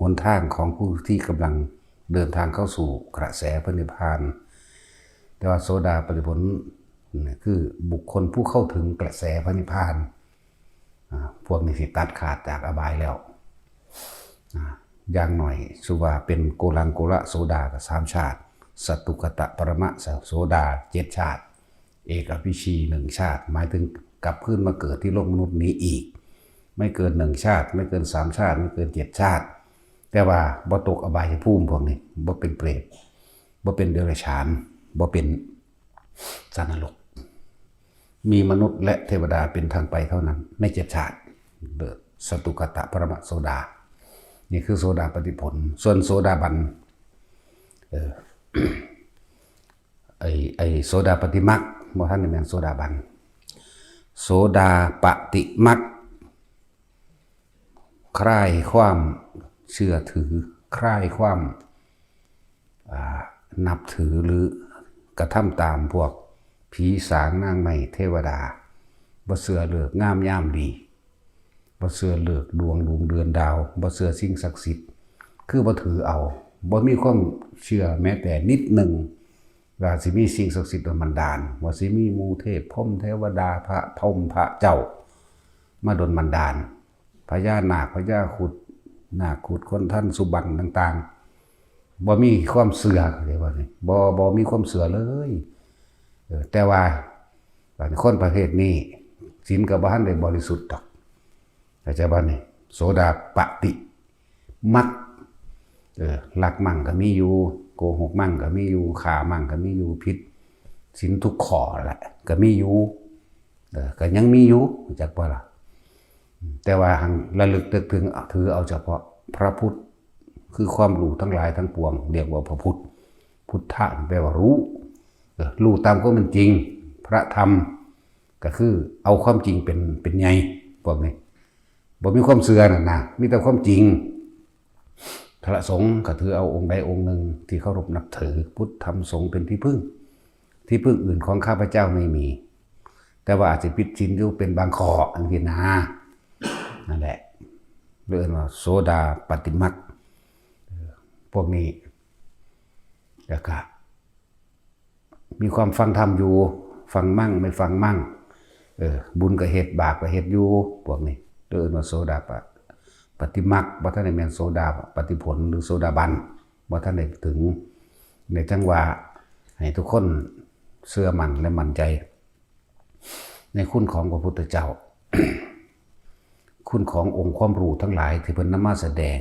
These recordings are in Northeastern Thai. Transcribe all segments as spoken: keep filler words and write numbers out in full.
หนทางของผู้ที่กำลังเดินทางเข้าสู่กระแสพระนิพพาน แต่ว่าโสดาปัตติผลนี่คือบุคคลผู้เข้าถึงกระแสพระนิพพาน อ่า พวกนี้สิตัดขาดจากอบายแล้ว อ่า อย่างหน่อยสุว่าเป็นโกลังโกละโสดากับสามชาติ สตุกตะปรมะโสดาเจ็ดชาติ เอกวิชีหนึ่งชาติ หมายถึงกลับคืนมาเกิดที่โลกมนุษย์นี้อีก ไม่เกินหนึ่งชาติ ไม่เกินสามชาติ ไม่เกินเจ็ดชาติ แต่ว่าบ่ตกอบายภูมิพวกนี้ บ่เป็นเปรต บ่เป็นเดรัจฉาน บ่เป็นสัตว์นรก มีมนุษย์และเทวดาเป็นทางไปเท่านั้น ในเจ็ดชาติ เลิศ สตุกตะปรมะโสดา นี่คือโสดาปัตติผล ส่วนโสดาบัน เออ ไอ้ ไอ้โสดาปัตติมรรค บ่ทันได้แม่นโสดาบัน โสดาปัตติมรรค คลายความเชื่อถือ คลายความ อ่า นับถือหรือกระทำตามพวกผีสางนางไม้เทวดา บ่เชื่อฤกษ์งามยามดี บ่เชื่อฤกษ์ดวงดวงเดือนดาว บ่เชื่อสิ่งศักดิ์สิทธิ์ คือบ่ถือเอา บ่มีความเชื่อแม้แต่นิดหนึ่ง ว่าสิมีสิ่งศักดิ์สิทธิ์ดลบันดาล ว่าสิมีหมู่เทพพรหมเทวดาพระพรหมพระเจ้า มาดลบันดาล พญานาคพญาครุฑ นาคครุฑ คนทันสุบรรณต่างๆ บ่มีความเชื่อ เข้าใจบ่นี่ บ่ บ่มีความเชื่อเลย เออ แต่ว่า คนประเภทนี้ ศีลก็บ่ทันได้บริสุทธิ์ดอก เข้าใจบ่นี่ โสดาปัตติมรรค เออ ลักมั่งก็มีอยู่ โกหกมั่งก็มีอยู่ ฆ่ามั่งก็มีอยู่ ผิดศีลทุกข้อแหละ ก็มีอยู่ เออ ก็ยังมีอยู่ รู้จักบ่ล่ะ แต่ว่าหังระลึกนึกถึง ถือเอาเฉพาะพระพุทธ คือความรู้ทั้งหลายทั้งปวง เรียกว่าพระพุทธ พุทธะแปลว่ารู้ เออ รู้ตามความเป็นจริง พระธรรม ก็คือเอาความจริงเป็น เป็นใหญ่ พวกนี้ บ่มีความเชื่อนั่นนะ มีแต่ความจริง พระสงฆ์ก็ถือเอาองค์ใดองค์หนึ่งที่เคารพนับถือ พุทธธรรมสงฆ์เป็นที่พึ่ง ที่พึ่งอื่นของข้าพเจ้าไม่มี แต่ว่าอาจจะผิดศีลอยู่เป็นบางข้อ อันนี้นะ นั่นแหละ เรียกว่าโสดาปัตติมรรค เออ พวกนี้ แล้วก็ มีความฟังธรรมอยู่ ฟังมั่งไม่ฟังมั่ง เออ บุญก็เฮ็ด บาปก็เฮ็ดอยู่ พวกนี้ เรียกว่าโสดาปะ ปัตติมรรค บ่ทันได้แม่นโสดาปัตติผลหรือโสดาบัน บ่ทันได้ถึง ในจังหวะ ให้ทุกคนเชื่อมั่นและมั่นใจ ในคุณของพระพุทธเจ้า คุณขององค์ความรู้ทั้งหลายที่เพิ่นนำมาแสดง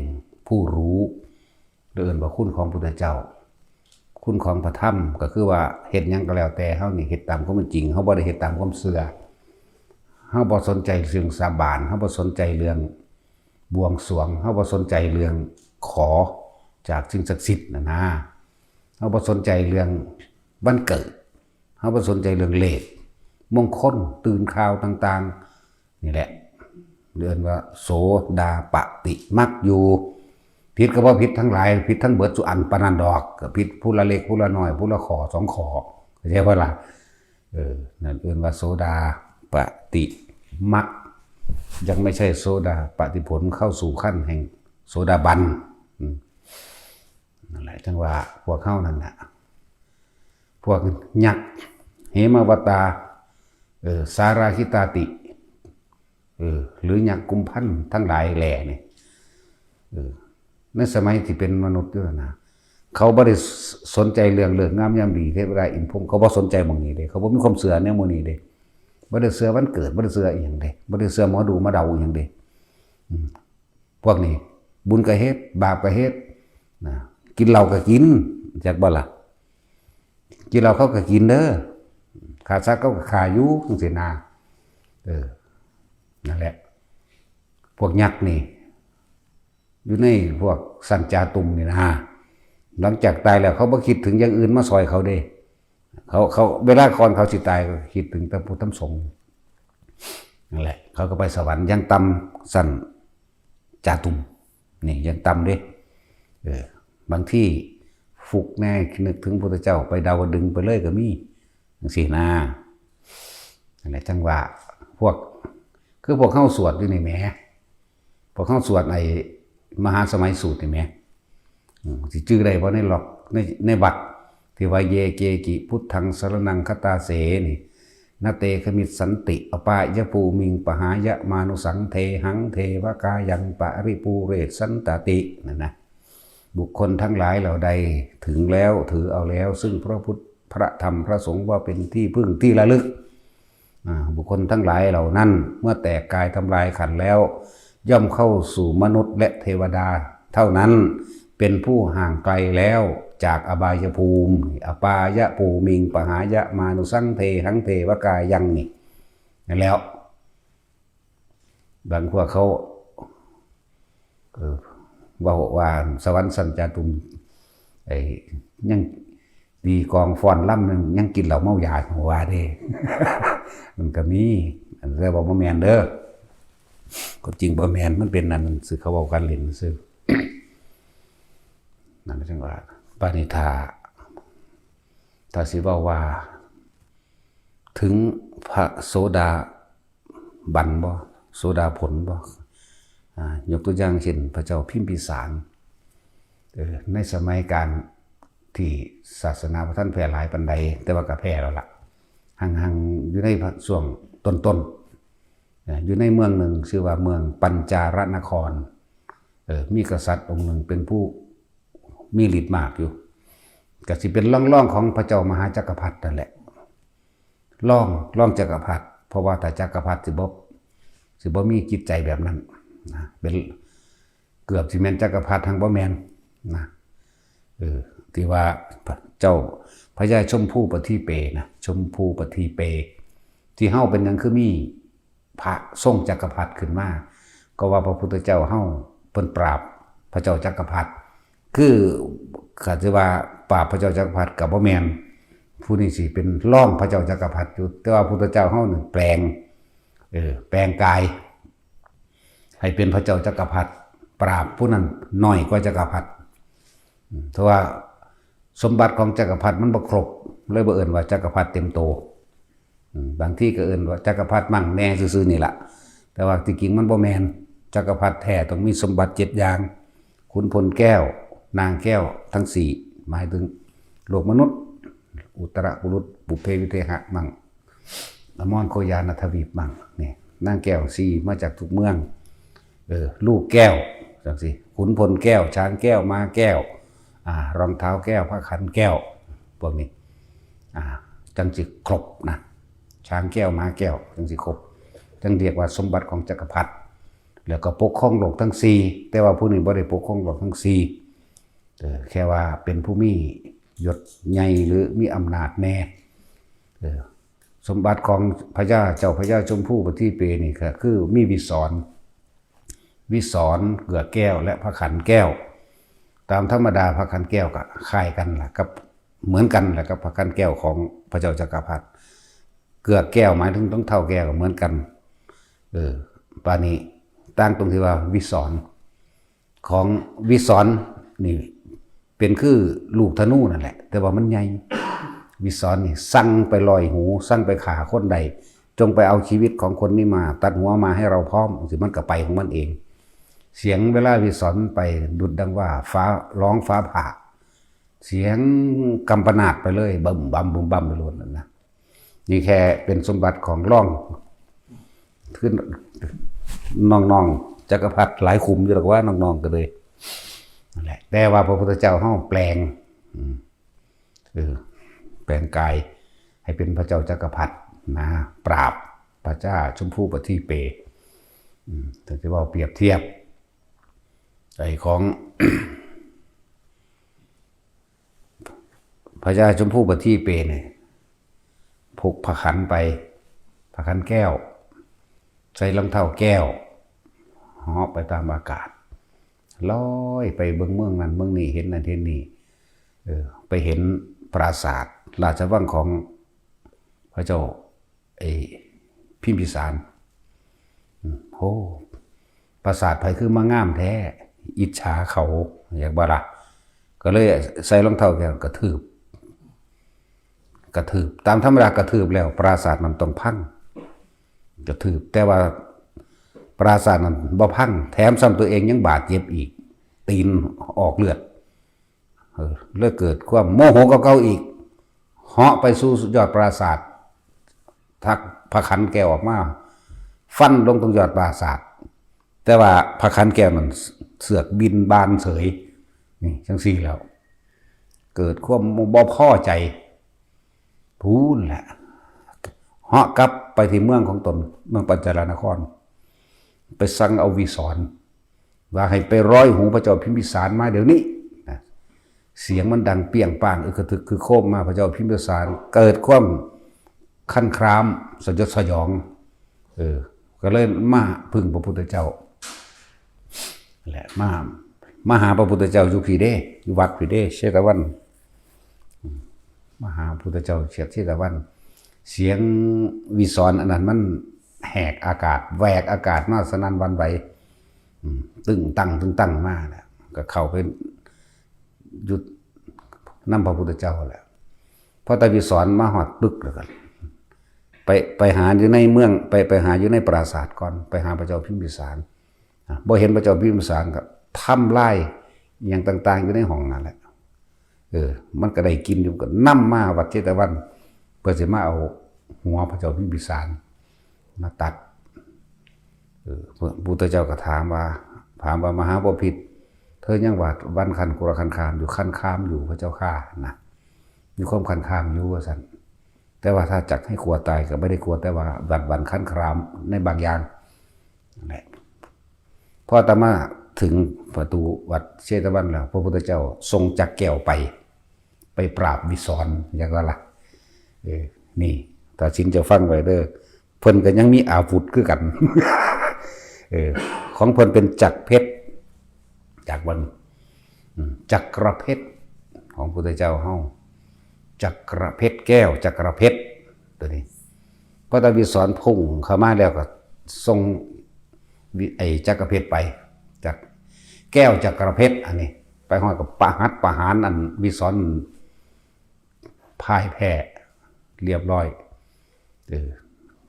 ผู้รู้ เรียกว่าคุณของพุทธเจ้า คุณของพระธรรม ก็คือว่าเฮ็ดหยังก็แล้วแต่ เฮานี่เฮ็ดตามความเป็นจริง เฮาบ่ได้เฮ็ดตามความเชื่อ เฮาบ่สนใจเรื่องสาบาน เฮาบ่สนใจเรื่องบวงสรวง เฮาบ่สนใจเรื่องขอจากสิ่งศักดิ์สิทธิ์น่ะนะ เฮาบ่สนใจเรื่องวันเกิด เฮาบ่สนใจเรื่องเลขมงคล ตื่นข่าวต่างๆ นี่แหละ เรียกว่าโสดาปัตติมรรคอยู่ ผิดก็บ่ผิดทั้งหลาย ผิดทั้งเบิดสุอันปานนั้นดอก ก็ผิดผู้ละเล็กผู้ละน้อย ผู้ละข้อสองข้อ เข้าใจบ่ล่ะ เออ นั่นเอิ้นว่าโสดาปัตติมรรค ยังไม่ใช่โสดาปัตติผล เข้าสู่ขั้นแห่งโสดาบัน อืม นั่นแหละ จังว่าพวกเฮานั่นน่ะ พวกยักษ์ เหมวัตตา เออ สาราคิตาติ เออ หรือยักษ์กุมพันธ์ทั้งหลายแหล่นี่ เออ ในสมัยที่เป็นมนุษย์อยู่นะ เขาบ่ได้สนใจเรื่องฤกษ์งามยามดี เทวดาอินทร์พรหม เขาบ่สนใจหม่องนี้เด้ เขาบ่มีความเชื่อแนวหมู่นี้เด้ บ่ได้เชื่อวันเกิด บ่ได้เชื่ออีหยังเด้ บ่ได้เชื่อหมอดูมาเดาอีหยังเด้ อืม พวกนี้ บุญก็เฮ็ด บาปก็เฮ็ด นะ กินเหล้าก็กิน จักบ่ล่ะ กินเหล้าเขาก็กินเด้อ ฆ่าสัตว์เขาก็ฆ่าอยู่ จังซี้นะ เออ นั่นแหละ พวกยักษ์นี่ อยู่ในพวกชั้นจาตุมนี่นะ หลังจากตายแล้วเขาบ่คิดถึงอย่างอื่นมาซอยเขาเด้ เขา เขา เวลาก่อนเขาสิตายก็คิดถึงแต่พุทธธรรมสงฆ์ นั่นแหละ เขาก็ไปสวรรค์ ยังต่ำชั้นจาตุม นี่ยังต่ำเด้ เออ บางทีฟุกแน่ นึกถึงพุทธเจ้า ไปดาวดึงส์ไปเลยก็มี จังซี้นะ นั่นแหละ จังว่าพวก คือพวกเฮาสวดอยู่นี่แหม พวกเฮาสวดไอ้ มหาสมัยสูตรนี่แหม อืม สิจื่อได้บ่ในหลอก ใน ในบัก ที่ว่า "เย เก กิ พุทธัง สรณัง คัจฉาเส" นี่ "นะ เต ขมิสสันติ อปายภูมิง ปหายมานุสัง เทหัง เทวกายัง ปริปูเรสสันตติ" นั่นนะ บุคคลทั้งหลายเหล่าใดถึงแล้ว ถือเอาแล้ว ซึ่งพระพุทธ พระธรรม พระสงฆ์ ว่าเป็นที่พึ่งที่ระลึก อ่า บุคคลทั้งหลายเหล่านั้น เมื่อแตกกายทำลายขันธ์แล้ว ย่อมเข้าสู่มนุษย์และเทวดาเท่านั้น เป็นผู้ห่างไกลแล้วจากอบายภูมิ อปายภูมิง ปหายมานุสัง เทหัง เทวกายัง นี่ นั่นแล้ว บางพวกเขา เออ เว้าว่าสวรรค์สันจาตุม ไอ้ ยังตีกลองฟ้อนรำ ยังกินเหล้าเมายา ว่าเด้ มันก็มี อันเรียกว่าบ่แม่นเด้อ ก็จริงบ่แม่น มันเป็นนั่นซื่อ เขาเว้ากันเล่นซื่อ นั่นจังว่า บาดนี้ถ้า ถ้าสิเว้าว่า ถึงพระโสดาบันบ่ โสดาผลบ่ อ่า ยกตัวอย่างเช่น พระเจ้าพิมพิสาร เออ ในสมัยการที่ศาสนาบ่ทันแพร่หลายปานใด แต่ว่าก็แพร่แล้วล่ะ หังๆ อยู่ในช่วงต้นๆ นะ อยู่ในเมืองหนึ่งชื่อว่าเมืองปัญจารนคร เออ มีกษัตริย์องค์หนึ่งเป็นผู้มีฤทธิ์มากอยู่ ก็สิเป็นรองๆ ของพระเจ้ามหาจักรพรรดินั่นแหละ รอง รองจักรพรรดิ เพราะว่าถ้าจักรพรรดิสิบ่ สิบ่มีจิตใจแบบนั้นนะ เป็น เกือบสิแม่นจักรพรรดิ หังบ่แม่นนะ เออ ที่ว่าเจ้าพญาชมพูปทีเปนะ ชมพูปทีเป ที่เฮาเป็นหยังคือมีพระทรงจักรพรรดิขึ้นมา ก็ว่าพระพุทธเจ้าเฮาเพิ่นปราบพระเจ้าจักรพรรดิ คือ ก็สิว่าปราบพระเจ้าจักรพรรดิก็บ่แม่น ผู้นี้สิเป็นรองพระเจ้าจักรพรรดิอยู่ แต่ว่าพุทธเจ้าเฮานี่แปลง เออ แปลงกาย ให้เป็นพระเจ้าจักรพรรดิ ปราบผู้นั้นน้อยกว่าจักรพรรดิ อืม เพราะว่าสมบัติของจักรพรรดิมันบ่ครบ เลยบ่เอิ้นว่าจักรพรรดิเต็มโต อืม บางทีก็เอิ้นว่าจักรพรรดิมั่งแน่ซื่อๆ นี่ล่ะ แต่ว่าที่จริงมันบ่แม่น จักรพรรดิแท้ต้องมีสมบัติเจ็ดอย่าง ขุนพลแก้ว นางแก้วทั้งสี่ หมายถึงโลกมนุษย์ อุตตรกุรุต ปุพเพวิเทหะมั่ง อมรโคยานาทวีปมั่ง นี่ นางแก้วสี่มาจากทุกเมือง เออ ลูกแก้ว จังซี่ ขุนพลแก้ว ช้างแก้ว ม้าแก้ว อ่า รองเท้าแก้ว พระขันแก้ว พวกนี้ อ่า จังสิครบนะ ช้างแก้ว ม้าแก้ว จังสิครบ จังเรียกว่าสมบัติของจักรพรรดิ แล้วก็ปกครองโลกทั้งสี่ แต่ว่าผู้นี้บ่ได้ปกครองโลกทั้งสี่ เออ แค่ว่าเป็นผู้มียศใหญ่หรือมีอำนาจแน่ เออ สมบัติของพญา เจ้าพญาชมพูปทีเปนี่ก็คือมีวิสร วิสร เกือแก้ว และพระขันแก้ว ตามธรรมดาพระขันแก้วก็คล้ายกันล่ะ กับ เหมือนกันแหละกับพระขันแก้วของพระเจ้าจักรพรรดิ เกือแก้วหมายถึงรองเท้าแก้วก็เหมือนกัน เออ บาดนี้ต่างตรงที่ว่าวิสร ของวิสรนี่เป็นคือลูกธนูนั่นแหละ แต่ว่ามันใหญ่ วิสรนี่สั่งไปลอยหู สั่งไปฆ่าคนใด จงไปเอาชีวิตของคนนี้มา ตัดหัวมาให้เราพร้อม สิมันก็ไปของมันเอง เสียงเวลาวิสรมันไปดุจดังว่าฟ้าร้องฟ้าผ่า เสียงกำปนาตไปเลย บึ้มบั้มบึ้มบั้มไปโลดนั่นนะ นี่แค่เป็นสมบัติของรอง คือน้องๆจักรพรรดิหลายขุมอยู่ดอกว่าน้องๆก็เลย นั่นแหละ แต่ว่าพระพุทธเจ้าเฮาแปลง อืม เออ แปลงกายให้เป็นพระเจ้าจักรพรรดินะ ปราบพระเจ้าชมพูปทีเป อืม ถึงจะว่าเปรียบเทียบ ไอ้ของ พญาชมพูปทีเปเนี่ย พกพระขันไป พระขันแก้ว ใส่รองเท้าแก้ว เหาะไปตามอากาศ ลอยไปเบิ่งเมืองนั่นเมืองนี้ เห็นนั่นเห็นนี่ เออ ไปเห็นปราสาทราชวังของพระเจ้า ไอ้พิมพิสาร อืม โอ้ ปราสาทไผคือมางามแท้ อิจฉาเขา อยากบ่ล่ะ ก็เลยใส่รองเท้าแก้วกระทืบ กระทืบ ตามธรรมดากระทืบแล้ว ปราสาทมันต้องพัง กระทืบ แต่ว่าปราสาทนั้นบ่พัง แถมซ้ำตัวเองยังบาดเจ็บอีก ตีนออกเลือด เออ เลยเกิดความโมโหกับเขาอีก เหาะไปสู่ยอดปราสาท ทักพระขันแก้วออกมา ฟันลงตรงยอดปราสาท แต่ว่าพระขันแก้วนั้นเสือกบินบานเสย นี่จังซี่แล้ว เกิดความบ่พอใจ พูนแหละ เหาะกลับไปที่เมืองของตน เมืองปัญจารนคร ไปสั่งเอาวิสร ว่าให้ไปร้อยหูพระเจ้าพิมพิสารมาเดี๋ยวนี้นะ เสียงมันดังเปี้ยงป้าง อึกกระทึกคือโคมมา พระเจ้าพิมพิสาร เกิดความคันครามสยดสยอง เออ ก็เลยมาพึ่งพระพุทธเจ้า แหละ มา มาหาพระพุทธเจ้าอยู่พีเด้ อยู่วัดพีเด้ เชตวัน มาหาพระพุทธเจ้าเชตวัน เสียงวิสรอันนั้นมันแหกอากาศ แหวกอากาศมาสนั่นหวั่นไหว ตึงตังตึงตังมาแหละ ก็เข้าไปหยุดนำพระพุทธเจ้าแหละ พอตาวิสรมาหอดปึกแล้วกัน ไปไปหาอยู่ในเมือง ไปไปหาอยู่ในปราสาทก่อน ไปหาพระเจ้าพิมพิสาร บ่เห็นพระเจ้าพิมพิสารก็ทำลายอย่างต่างๆ อยู่ในห้องนั่นแหละ เออ มันก็ได้กินอยู่ ก็นำมาวัดเชตวัน เพื่อจะมาเอาหัวพระเจ้าพิมพิสารมาตัด เออ พระพุทธเจ้าก็ถามว่า ถามว่ามหาบพิตร เธอยังหวาดหวั่นขันกุรขันคามอยู่ ขันคามอยู่พระเจ้าข้านะ มีความขันคามอยู่ว่าซั่น แต่ว่าถ้าจักให้กลัวตายก็ไม่ได้กลัว แต่ว่าหวั่นหวั่นขันครามในบางอย่างนั่นแหละ พออาตมาถึงประตูวัดเชตวันแล้ว พระพุทธเจ้าทรงจักแก้วไป ไปปราบวิสรอย่างว่าละ เออ นี่ตัดสินจะฟังไว้เด้อ เพิ่นก็ยังมีอาวุธคือกัน เออ ของเพิ่นเป็นจักรเพชร จักรวัน จักรเพชรของพุทธเจ้าเฮา จักรเพชรแก้ว จักรเพชรตัวนี้ พระตาวิสรพุ่งเข้ามาแล้วก็ส่งไอ้จักรเพชรไป จักแก้วจักรเพชรอันนี้ ไปห้อยกับประหัตประหารอันวิสรพ่ายแพ้เรียบร้อย เออ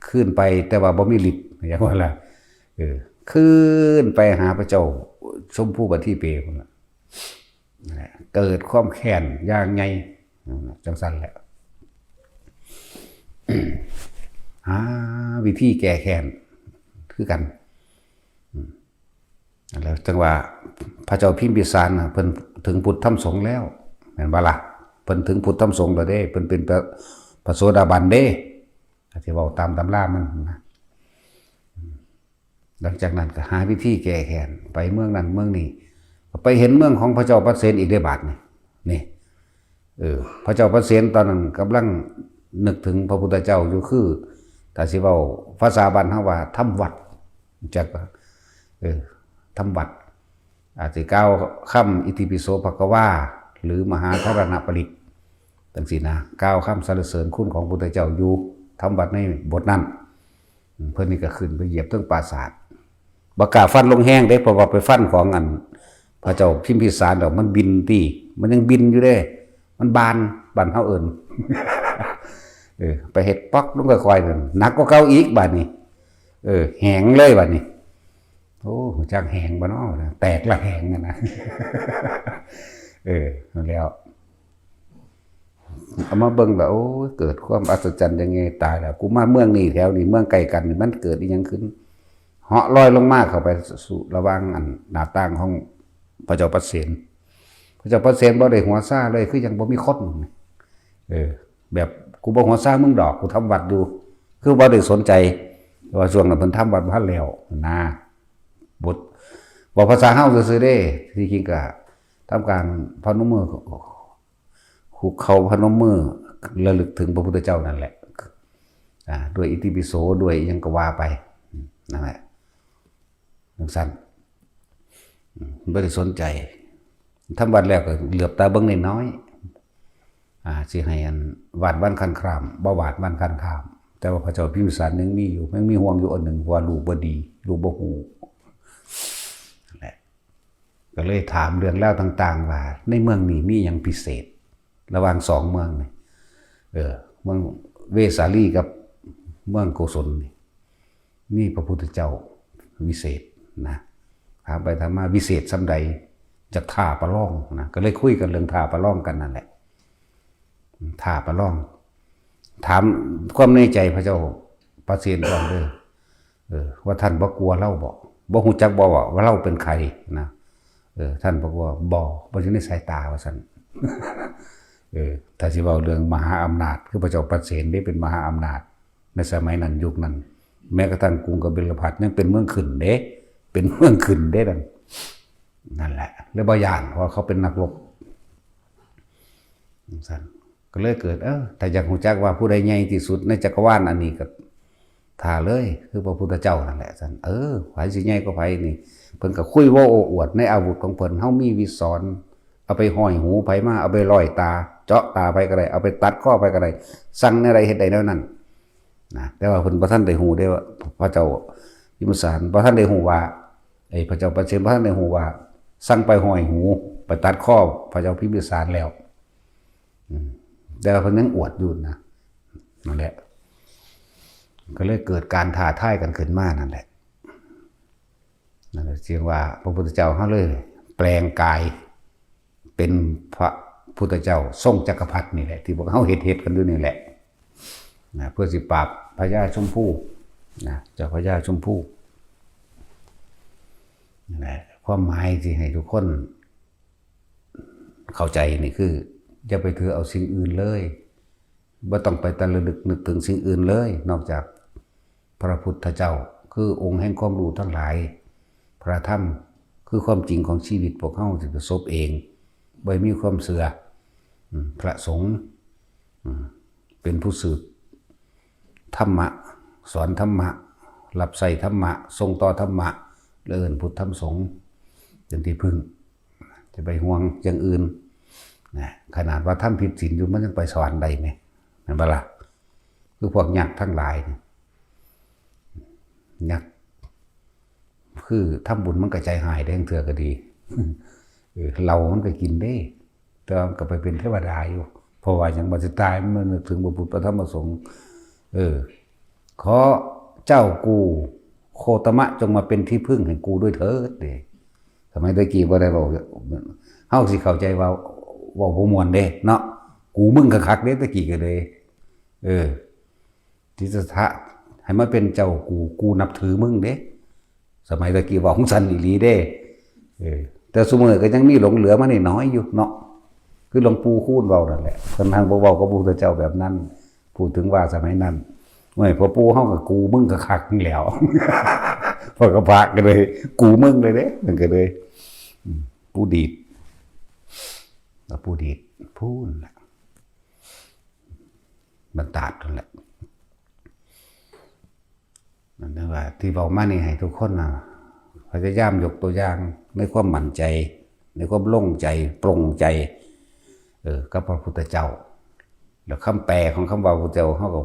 ขึ้นไปแต่ว่าบ่มีฤทธิ์อย่างว่าละ เออ ขึ้นไปหาพระเจ้าชมพูบันทีเปพุ้นละ เกิดความแค้นอย่างไงจังสันแหละ หาวิธีแก้แค้นคือกัน แล้วจังว่าพระเจ้าพิมพิสารนะเพิ่นถึงพุทธธรรมสงฆ์แล้วแม่นบ่ล่ะ เพิ่นถึงพุทธธรรมสงฆ์แล้วเด้ เพิ่นเป็นพระพระโสดาบันเด้ ที่เว้าตามตำรามันนะ หลังจากนั้นก็หาวิธีแก้แค้น ไปเมืองนั้นเมืองนี้ ไปเห็นเมืองของพระเจ้าปเสนอีกได้บาดนี่ นี่ เออ พระเจ้าปเสนตอนนั้นกำลังนึกถึงพระพุทธเจ้าอยู่ คือถ้าสิเว้าภาษาบ้านเฮาว่าทำวัด จัก เออ ทำวัด อาจจะกล่าวคำอิติปิโสภะคะวา หรือมหาธารณปริตรจังซี่นะ กล่าวคำสรรเสริญคุณของพุทธเจ้าอยู่ ทำวัดในบทนั้น เพิ่นนี่ก็ขึ้นไปเหยียบเทิงปราสาท บ่กล้าฟันลงแฮงเด้ เพราะว่าไปฟันของอันพระเจ้าพิมพิสารดอก มันบินติ มันยังบินอยู่เด้ มันบาน บานเฮาเอิ้น เออ ไปเฮ็ดป๊อกลงค่อยๆนั่น หนักกว่าเก่าอีกบาดนี้ เออ แหงเลยบาดนี้ โอ้ จักแหงบ่เนาะนะ แตกละแหงอะนะ เออ นั่นแล้ว เอามาเบิ่งแล้ว โอ้ย เกิดความอัศจรรย์ยังไง ตายแล้ว กูมาเมืองนี้แถวนี้ เมืองใกล้กันนี่ มันเกิดอีหยังขึ้น เหาะลอยลงมาเข้าไปสู่ระหว่างอันหน้าต่างของพระเจ้าปเสน พระเจ้าปเสนบ่ได้หัวซาเลย คือยังบ่มีคน เออ แบบกูบ่หัวซามึงดอก กูทำวัดอยู่ คือบ่ได้สนใจ แต่ว่าช่วงนั้นเพิ่นทำวัดบ่ทันแล้วนะ บท เว้าภาษาเฮาซื่อๆเด้ ที่จริงก็ทำการพนมมือ คุกเข่าพนมมือ ระลึกถึงพระพุทธเจ้านั่นแหละ อ่า ด้วยอิติปิโส ด้วยอิหยังก็ว่าไป นั่นแหละ จังซั่น อืม บ่ได้สนใจ ทำวัดแล้วก็เหลือบตาเบิ่งน้อยๆ อ่า สิให้อันหวาดหวั่นขันคราม บ่หวาดหวั่นขันคราม แต่ว่าพระเจ้าพิมพิสารยังมีอยู่ ยังมีห่วงอยู่อันหนึ่ง ว่าลูกบ่ดี ลูกบ่ฮู้ นั่นแหละ ก็เลยถามเรื่องราวต่างๆ ว่าในเมืองนี้มีหยังพิเศษ ระหว่างสองเมืองนี่ เออ เมืองเวสาลีกับเมืองโกศลนี่ มีพระพุทธเจ้าวิเศษนะ ถามไปถามมาวิเศษส่ำใด จักท้าประลองนะ ก็เลยคุยกันเรื่องท้าประลองกันนั่นแหละ ท้าประลอง ถามความในใจพระเจ้าประเสนพร้อมเด้อ เออ ว่าท่านบ่กลัวลาวบ่ บ่ฮู้จักบ่ว่า ว่าลาวเป็นใครนะ เออ ท่านบอกว่า บ่ บ่อยู่ในสายตา ว่าซั่น เออ ถ้าสิเว้าเรื่องมหาอำนาจ คือพระเจ้าประเสนนี่เป็นมหาอำนาจ ในสมัยนั้นยุคนั้น แม้กระทั่งกรุงกบิลพัสดุ์ยังเป็นเมืองขึ้นเด้ เป็นเมืองขึ้นเด้นั่น นั่นแหละเลยบ่ย้าน เพราะเขาเป็นนักรบ ซั่น ก็เลยเกิด เออ ถ้าอยากฮู้จักว่าผู้ใดใหญ่ที่สุดในจักรวาลอันนี้ก็ท้าเลย คือพระพุทธเจ้านั่นแหละ ซั่น เออ ไผสิใหญ่กว่าไผนี่ เพิ่นก็คุยเว้าโอ้อวดในอาวุธของเพิ่น เฮามีวิสร เอาไปห้อยหูไผมา เอาไปร้อยตา เจาะตาไผก็ได้ เอาไปตัดคอไผก็ได้ สั่งแนวใดเฮ็ดได้แนวนั้น นะ แต่ว่าเพิ่นบ่ทันได้ฮู้เด้ว่า พระเจ้าพิมพิสารบ่ทันได้ฮู้ว่า ไอ้พระเจ้าประเสนบ่ทันได้ฮู้ว่า สั่งไปห้อยหู ไปตัดคอพระเจ้าพิมพิสารแล้ว อืม แต่ว่าเพิ่นยังอวดอยู่นะ นั่นแหละ ก็เลยเกิดการท้าทายกันขึ้นมานั่นแหละ นั่นแหละ จึงว่าพระพุทธเจ้าเฮาเลยแปลงกายเป็นพระพุทธเจ้าทรงจักรพรรดินี่แหละ ที่พวกเฮาเฮ็ดๆกันอยู่นี่แหละ นะ เพื่อสิปราบพญาชมพู นะ เจ้าพญาชมพู นั่นแหละ ความหมายที่ให้ทุกคนเข้าใจนี่คือ อย่าไปถือเอาสิ่งอื่นเลย บ่ต้องไปตะระลึกนึกถึงสิ่งอื่นเลย นอกจากพระพุทธเจ้า คือองค์แห่งความรู้ทั้งหลาย พระธรรม คือความจริงของชีวิตพวกเฮาที่ประสบเอง บ่มีความเชื่อ อืม พระสงฆ์ อืม เป็นผู้สืบธรรมะ สอนธรรมะ รับใช้ธรรมะ ส่งต่อธรรมะ และเอิ้นพุทธธรรมสงฆ์เป็นที่พึ่ง จะไปห่วงอย่างอื่น นะ ขนาดว่าทำผิดศีลอยู่ มันยังไปสวรรค์ได้ไหม แม่นบ่ล่ะ คือพวกยักษ์ทั้งหลายนี่ ยักษ์ คือทำบุญมันก็ใจหายได้ เทื่อก็ดี เออ เหล้ามันก็กินได้ แต่ว่ามันก็ไปเป็นเทวดาอยู่ เพราะว่าหยัง บัดสิตายมันนึกถึงพระพุทธพระธรรมพระสงฆ์ เออ ขอเจ้ากูโคตมะจงมาเป็นที่พึ่งให้กูด้วยเถิดเด้ สมัยตะกี้บ่ได้เว้า เฮาสิเข้าใจว่าเว้าบ่ม่วนเด้เนาะ กูมึงคักๆเด้ ตะกี้ก็เลย เออ ทิฏฐะ ให้มาเป็นเจ้ากู กูนับถือมึงเด้ สมัยตะกี้เว้าของสันอีหลีเด้ เออ แต่ซุมื้อก็ยังมีหลงเหลือมาน้อยๆอยู่เนาะ คือหลวงปู่คูณเว้านั่นแหละ เพิ่นหั้งบ่เว้ากับพระพุทธเจ้าแบบนั้น พูดถึงว่าสมัยนั้น โอ้ย พ่อปู่เฮาก็กูมึงคักๆนี่แหล้ว พระกระพะก็เลย กูมึงเลยเด้ มันก็เลย อืม ปู่ดีด แล้วปู่ดีด พูนล่ะ บรรดาดนั่นแหละ นั่นเรียกว่าที่เว้ามานี่ให้ทุกคนน่ะ พยายามยกตัวอย่างในความมั่นใจ ในความโล่งใจ โปร่งใจ เออ กับพระพุทธเจ้า แล้วคำแปลของคำว่าพระพุทธเจ้า เฮาก็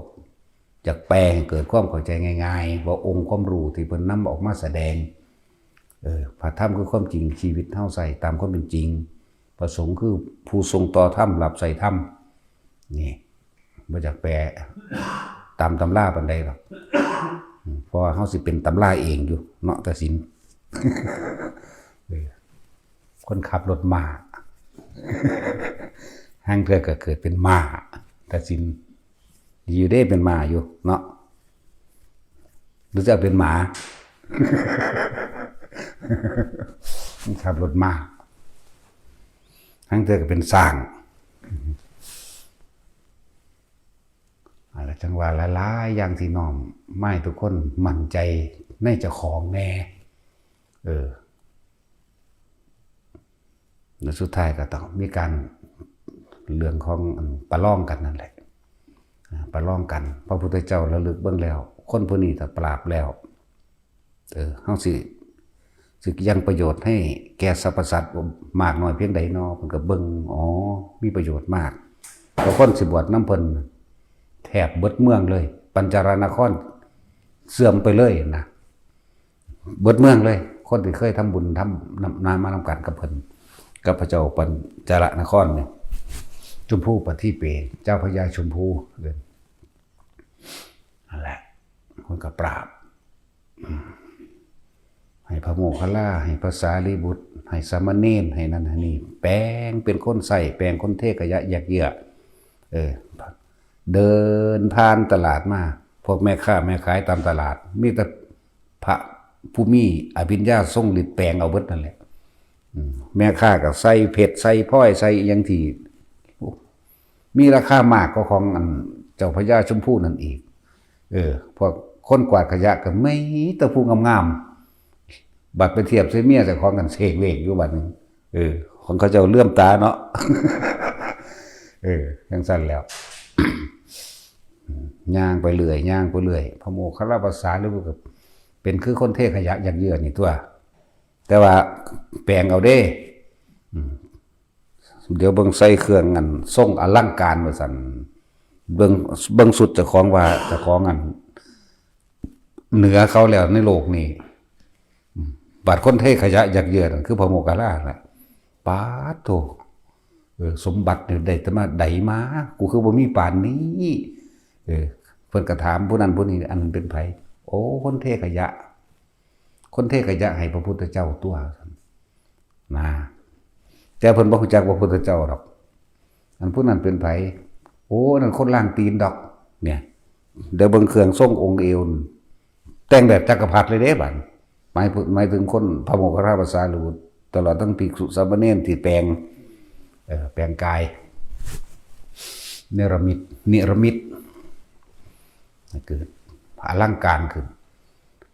อยากแปลให้เกิดความเข้าใจง่ายๆ ว่าองค์ความรู้ที่เพิ่นนำออกมาแสดง เออ พระธรรมคือความจริง ชีวิตเฮาใช้ตามความเป็นจริง พระสงฆ์คือผู้ส่งต่อธรรม รับใช้ธรรม นี่ บ่อยากแปลตามตำราปานใดหรอก เพราะว่าเฮาสิเป็นตำราเองอยู่ เนาะ ตัดสิน เออ คนขับรถม้า ห่างเทื่อก็เกิดเป็นม้า ตัดสิน ดีอยู่เด้เป็นม้าอยู่เนาะ หรือจะเอาเป็นหมา ขับรถม้า ห่างเทื่อก็เป็นช้าง อะไรจังว่าหลายๆอย่างที่น้อมมาให้ทุกคนมั่นใจในเจ้าของแน่ เออ แล้วสุดท้ายก็ต้องมีการเรื่องของอันประลองกันนั่นแหละ อ่า ประลองกัน พระพุทธเจ้าระลึกเบิ่งแล้ว คนผู้นี้ถ้าปราบแล้ว เออ เฮาสิ สิยังประโยชน์ให้แก่สรรพสัตว์มากน้อยเพียงใดน้อ เพิ่นก็เบิ่ง อ๋อ มีประโยชน์มาก บางคนสิบวชนำเพิ่น แทบเบิดเมืองเลย ปัญจารนครเสื่อมไปเลยนะ เบิดเมืองเลย คนที่เคยทำบุญทำนำ นำมานำกันกับเพิ่น กับพระเจ้าปัญจารนครเนี่ย ชมพูปะทีเป เจ้าพญาชมพูเลย นั่นแหละ คนก็ปราบ อืม ให้พระโมคคัลลา ให้พระสารีบุตร ให้สามเณร ให้นั่นให้นี่ แปลงเป็นคนใช้ แปลงคนเทขยะแยกเยื่อ เออ เดินผ่านตลาดมา พวกแม่ค้าแม่ขายตามตลาด มีแต่พระผู้มีอภิญญาทรงฤทธิ์แปลงเอาเบิดนั่นแหละ อืม แม่ค้าก็ใส่เพชร ใส่พลอย ใส่อิหยังที่ โอ้ มีราคามากกว่าของอันเจ้าพญาชมพูนั่นอีก เออ พวกคนกวาดขยะก็มีแต่ผู้งามๆ บัดไปเทียบใส่เมียเจ้าของกันเสกเลขอยู่บัดนี้ เออ ของเขาเจ้าเหลื่อมตาเนาะ เออ จั่งซั่นแล้ว ย่างไปเรื่อย ย่างไปเรื่อย พระโมคคัลลาภาษาหรือว่าก็เป็นคือคนเทขยะแยกเยื่อนี่ตัว แต่ว่าแปลงเอาเด้ อืม เดี๋ยวเบิ่งใส่เครื่องอันทรงอลังการว่าซั่น เบิ่ง เบิ่งสุดเจ้าของว่าเจ้าของอัน เหนือเขาแล้วในโลกนี้ อืม บัดคนเทขยะแยกเยื่อนั่นคือพระโมคคัลลาน่ะ ปาดโธ่ เออ สมบัตินี่ได้แต่มาใดมา กูคือบ่มีปานนี้ เออ เพิ่นก็ถามผู้นั้นผู้นี้ อันนั้นเป็นไผ โอ้ คนเทขยะ คนเทขยะให้พระพุทธเจ้าตัว นะ แต่เพิ่นบ่รู้จักพระพุทธเจ้าดอก อันผู้นั้นเป็นไผ โอ้ นั่นคนล้างตีนดอก เนี่ย เดี๋ยวเบิ่งเครื่องทรงองค์เอว แต่งแบบจักรพรรดิเลยเด้บัด หมาย หมายถึงคนพระโมคคัลลาภาษาหรือตลอดทั้งภิกษุสามเณรที่แปลง เอ่อ แปลงกาย เนรมิต เนรมิต เกิดอลังการขึ้น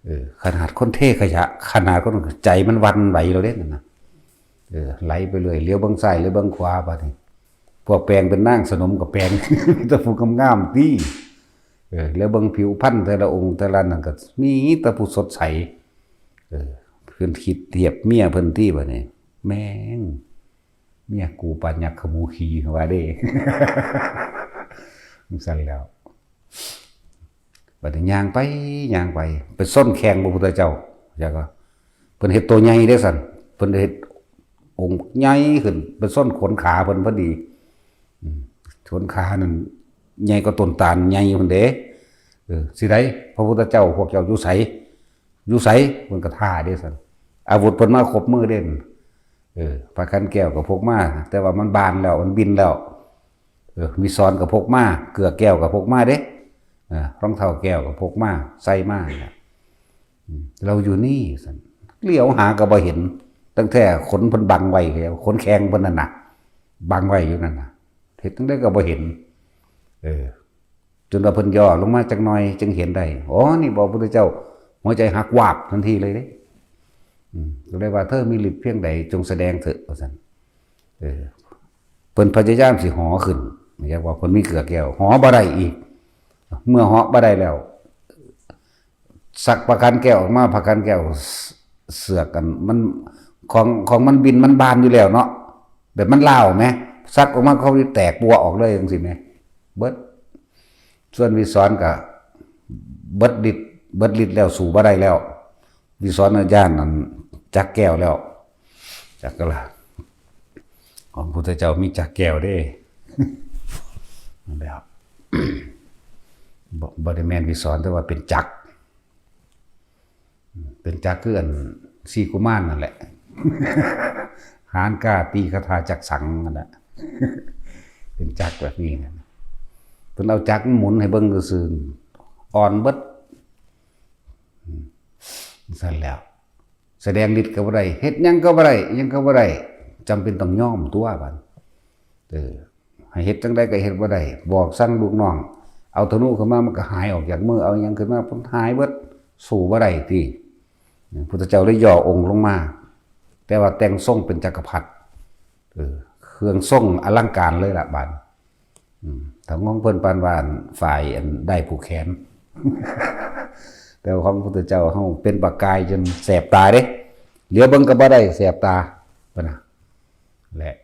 เออ ขนาดคนเทขยะ ขนาดคนใจมันหวั่นไหวแล้วเด้นั่นนะ เออ ไหลไปเลย เหลียวเบิ่งซ้าย เหลียวเบิ่งขวาบัดนี้ พวกแปลงเป็นนางสนมก็แปลง แต่ผู้งามๆ ตี้ เออ แล้วเบิ่งผิวพรรณแต่ละองค์แต่ละนั่นก็มีแต่ผู้สดใส เออ เพิ่นคิดเทียบเมียเพิ่นตี้บัดนี้ แม่ง เมียกูปานยักษ์ขมูขี่ว่าเด้ จั่งซั่นแล้ว บัดนี้ย่างไป ย่างไป ไปส้นแข้งพระพุทธเจ้า แล้วก็ เพิ่นเฮ็ดตัวใหญ่เด้ซั่น เพิ่นเฮ็ดองค์ใหญ่ขึ้น ไปส้นขนขาเพิ่นพอดี อืม ขนขานั่นใหญ่กว่าต้นตาลใหญ่พุ้นเด้ เออ สิได้ พระพุทธเจ้าพวกเจ้าอยู่ไส อยู่ไส เพิ่นก็ท้าเด้ซั่น อาวุธเพิ่นมาครบมือเด้ เออ พระขันแก้วก็พกมา แต่ว่ามันบานแล้ว มันบินแล้ว เออ วิสรก็พกมา เกลือแก้วก็พกมาเด้ เออ รองเท้าแก้วก็พกมา ใส่มาน่ะ อืม เราอยู่นี่ซั่น เหลียวหาก็บ่เห็น ตั้งแต่ขนเพิ่นบังไว้แล้ว ขนแข้งเพิ่นนั่นน่ะ บังไว้อยู่นั่นน่ะ เฮ็ดจั่งใดก็บ่เห็น เออ จนว่าเพิ่นย่อลงมาจักหน่อยจึงเห็นได้ อ๋อ นี่บ่พุทธเจ้า หัวใจหักวาบทันทีเลยเด้ อืม ก็เลยว่า เธอมีฤทธิ์เพียงใดจงแสดงเถอะ ว่าซั่น เออ เพิ่นพยายามสิหอขึ้น เรียกว่าเพิ่นมีเกลือแก้ว หอบ่ได้อีก เมื่อหอบ่ได้แล้ว สักพระขันแก้วออกมา พระขันแก้วเสือกกัน มัน ของ ของมันบินมันบานอยู่แล้วเนาะ แบบมันลาวแหม สักออกมาเขาแตกปัวออกเลยจั่งซี้แหม เบิด ส่วนวิสรก็เบิดฤทธิ์ เบิดฤทธิ์แล้วสู้บ่ได้แล้ว วิสรน่ะย่านอันจักรแก้วแล้ว จักรก็ละ ของพุทธเจ้ามีจักรแก้วเด้ แบบ บ่ บ่ได้แม่นวิสรแต่ว่าเป็นจักร เป็นจักรคืออันสี่กุมารนั่นแหละ หานกล้าตีคาถาจักรสังนั่นแหละ เป็นจักรแบบนี้นะ เพิ่นเอาจักรหมุนให้เบิ่งซื่อๆ อ่อนเบิด อืม ซั่นแล้ว แสดงฤทธิ์ก็บ่ได้ เฮ็ดหยังก็บ่ได้ อิหยังก็บ่ได้ จำเป็นต้องยอมตัวบัด เออ ให้เฮ็ดจั่งใดก็เฮ็ดบ่ได้ บอกสั่งลูกน้อง เอาธนูขึ้นมามันก็หายออกจากมือ เอาหยังขึ้นมามันหายเบิด สู้บ่ได้ติ พุทธเจ้าเลยย่อองค์ลงมา แต่ว่าแต่งทรงเป็นจักรพรรดิ เออ เครื่องทรงอลังการเลยล่ะบัด อืม ถ้าของเพิ่นปานว่าอันฝ่ายอันได้ผูกแขน แต่ว่าของพระพุทธเจ้าเฮาเป็นประกายจนแสบตาเด้ เหลียวเบิ่งก็บ่ได้ แสบตา ปะนะ และ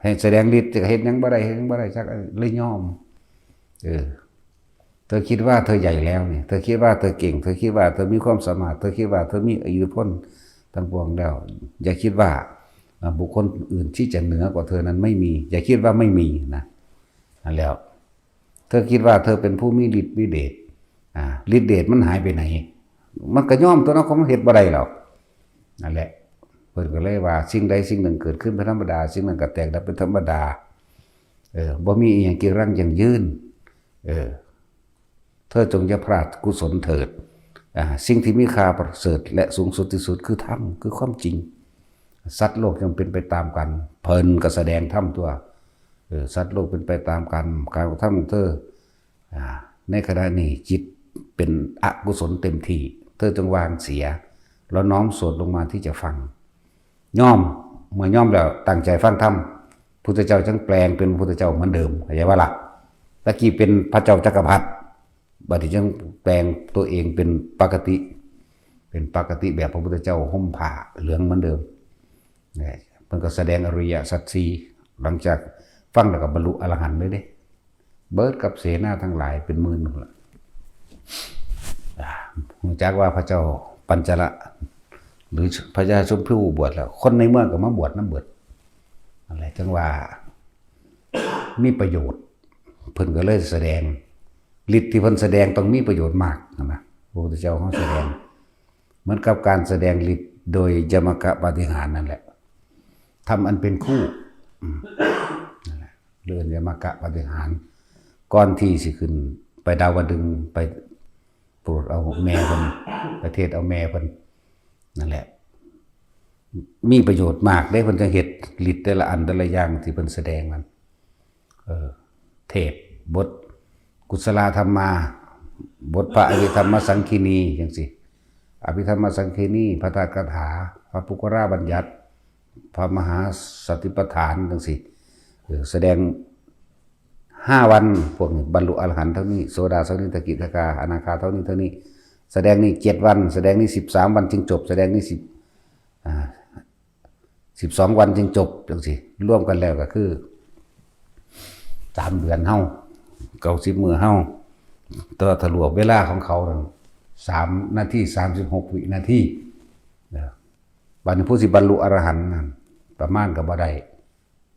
ให้แสดงฤทธิ์จะเฮ็ดหยังบ่ได้ เฮ็ดหยังบ่ได้ จักเลยยอม เออ เธอคิดว่าเธอใหญ่แล้วเนี่ย เธอคิดว่าเธอเก่ง เธอคิดว่าเธอมีความสามารถ เธอคิดว่าเธอมีอิทธิพลทั้งปวงแล้ว อย่าคิดว่า อ่า บุคคลอื่นที่จะเหนือกว่าเธอนั้นไม่มี อย่าคิดว่าไม่มีนะ นั่นแล้ว เธอคิดว่าเธอเป็นผู้มีฤทธิ์มีเดช อ่า ฤทธิ์เดชมันหายไปไหน มันก็ยอมตัวเนาะ ของมันเฮ็ดบ่ได้หรอก นั่นแหละ เพิ่นก็เลยว่าสิ่งใดสิ่งหนึ่งเกิดขึ้นเป็นธรรมดา สิ่งนั้นก็แตกดับเป็นธรรมดา เออ บ่มีอีหยังจีรังยั่งยืน เออ เธอจงอย่าพลาดกุศลเถิด อ่า สิ่งที่มีค่าประเสริฐและสูงสุดที่สุดคือธรรม คือความจริง สัตว์โลกย่อมเป็นไปตามกัน เพิ่นก็แสดงธรรมตัว เออ สัตว์โลกเป็นไปตามกัน การกระทำของเธอ อ่า ในขณะนี้จิตเป็นอกุศลเต็มที่ เธอจงวางเสีย แล้วน้อมโสดลงมาที่จะฟัง ย่อม เมื่อย่อมแล้วตั้งใจฟังธรรม พุทธเจ้าจึงแปลงเป็นพุทธเจ้าเหมือนเดิม เข้าใจว่าล่ะ ตะกี้เป็นพระเจ้าจักรพรรดิ บัดนี้จึงแปลงตัวเองเป็นปกติ เป็นปกติแบบพระพุทธเจ้าห่มผ้าเหลืองเหมือนเดิม เนี่ย เพิ่นก็แสดงอริยสัจสี่ หลังจากฟังแล้วก็บรรลุอรหันต์เลยเด้ เบิดกับเสนาทั้งหลายเป็นหมื่นนั่นล่ะ อ่า รู้จักว่าพระเจ้าปัญจละ หรือพญาชมพูบวชแล้ว คนในเมืองก็มาบวชนำเบิด อะไรจังว่า มีประโยชน์ เพิ่นก็เลยแสดง ฤทธิ์ที่เพิ่นแสดงต้องมีประโยชน์มากนะ พระพุทธเจ้าเขาแสดง เหมือนกับการแสดงฤทธิ์โดยยมกปาฏิหาริย์นั่นแหละ ธรรมอันเป็นคู่ อืม นั่นแหละ เรื่องยมกปาฏิหาริย์ ก่อนที่สิขึ้นไปดาวดึงส์ ไปโปรดเอาแม่เพิ่น ไปเทศน์เอาแม่เพิ่น นั่นแหละ มีประโยชน์มากเด้ เพิ่นจังเฮ็ดฤทธิ์แต่ละอันแต่ละอย่างที่เพิ่นแสดงนั้น เออ เทศน์บทกุศลธรรมา บทพระอภิธรรมสังคีนีจังซี่ อภิธรรมสังคีนี พระธาตุคาถา พระปุคคลาบัญญัติ พระมหาสติปัฏฐานจังซี่ เออ แสดงห้าวัน พวกนี้บรรลุอรหันต์เท่านี้ โสดา สกิทาคา อนาคาเท่านี้เท่านี้ แสดงนี่เจ็ดวัน แสดงนี่สิบสามวันจึงจบ แสดงนี่สิบ อ่า สิบสองวันจึงจบจังซี่ รวมกันแล้วก็คือ สามเดือนเฮา เก้าสิบมื้อเฮา แต่ว่าถ้ารวมเวลาของเขานั่น สามนาที สามสิบหกวินาที นะ บัดนี้ผู้สิบรรลุอรหันต์นั่น ประมาณก็บ่ได้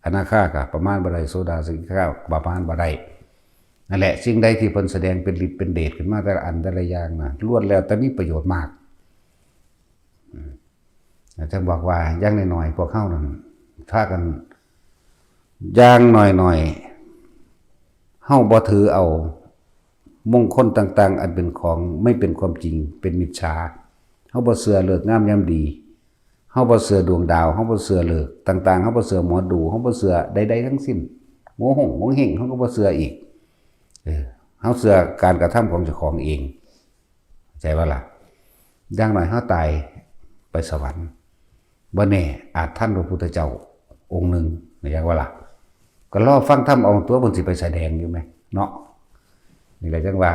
อนาคาก็ประมาณบ่ได้ โสดา สกิทาคาประมาณบ่ได้ นั่นแหละ สิ่งใดที่เพิ่นแสดงเป็นฤทธิ์เป็นเดชขึ้นมาแต่ละอันแต่ละอย่างนะ ล้วนแล้วแต่มีประโยชน์มาก อืม อาจารย์บอกว่าอย่างน้อยๆ พวกเฮานั่น พากัน อย่างน้อยๆ เฮาบ่ถือเอามงคลต่างๆ อันเป็นของไม่เป็นความจริง เป็นมิจฉา เฮาบ่เชื่อฤกษ์งามยามดี เฮาบ่เชื่อดวงดาว เฮาบ่เชื่อฤกษ์ต่างๆ เฮาบ่เชื่อหมอดู เฮาบ่เชื่อใดๆ ทั้งสิ้น โงหงโงเฮง เฮาก็บ่เชื่ออีก เออ เฮาเชื่อการกระทำของเจ้าของเอง เข้าใจบ่ล่ะ อย่างน้อยเฮาตายไปสวรรค์ บ่แน่ อาจทันพระพุทธเจ้าองค์หนึ่ง เข้าใจบ่ล่ะ ก็รอฟังธรรมเอาตัว เพิ่นสิไปแสดงอยู่แหม เนาะ นี่แหละจังว่า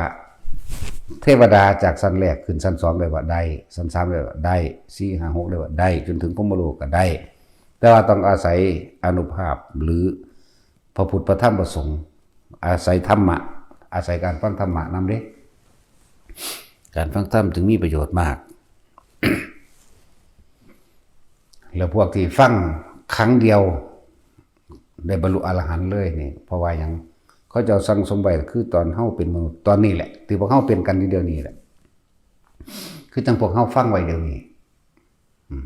เทวดาจากชั้นแรกขึ้นชั้นสองได้บ่ ได้ ชั้นสามได้บ่ ได้ สี่ ห้า หกได้บ่ ได้ จนถึงพรหมโลกก็ได้ แต่ว่าต้องอาศัยอานุภาพหรือพระพุทธ พระธรรม พระสงฆ์ อาศัยธรรมะ อาศัยการฟังธรรมะนำเด้ การฟังธรรมจึงมีประโยชน์มาก แล้วพวกที่ฟังครั้งเดียวได้บรรลุอรหันต์เลยนี่ เพราะว่าหยัง เขาเจ้าสั่งสมไว้คือตอนเฮาเป็นมนุษย์ตอนนี้แหละ ที่พวกเฮาเป็นกันอยู่เดี๋ยวนี้แหละ คือจังพวกเฮาฟังไว้เดี๋ยวนี้ อืม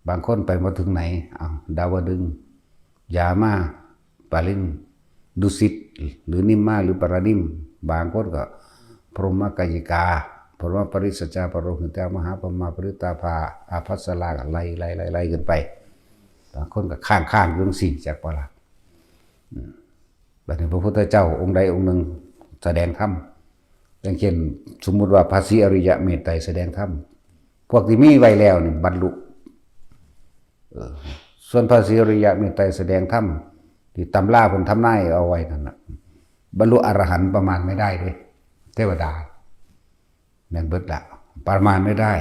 บางคนไปบ่ถึงไหน อ้าว ดาวดึงส์ ยามา ปารินทร์ ดุสิต หรือนิมมา หรือปารานิม บางคนก็ พรหมกายิกา พรหมปริสจา ปโรหิตา มหาพรหมา ปริตาภา อาภัสรา ไล่ ไล่ ไล่ ไล่ขึ้นไป บางคนก็ค้างๆ อยู่จังซี้ จักบ่ล่ะ อืม บัดนี้พระพุทธเจ้าองค์ใดองค์หนึ่งแสดงธรรม อย่างเช่น สมมุติว่าพระศรีอริยะเมตไตรยแสดงธรรม พวกที่มีไว้แล้วนี่บรรลุ เออ ส่วนพระศรีอริยะเมตไตรยแสดงธรรม ที่ตำราเพิ่นทำนายเอาไว้นั่นน่ะ บรรลุอรหันต์ประมาณไม่ได้เด้ เทวดา แม่นเบิดละ ประมาณไม่ได้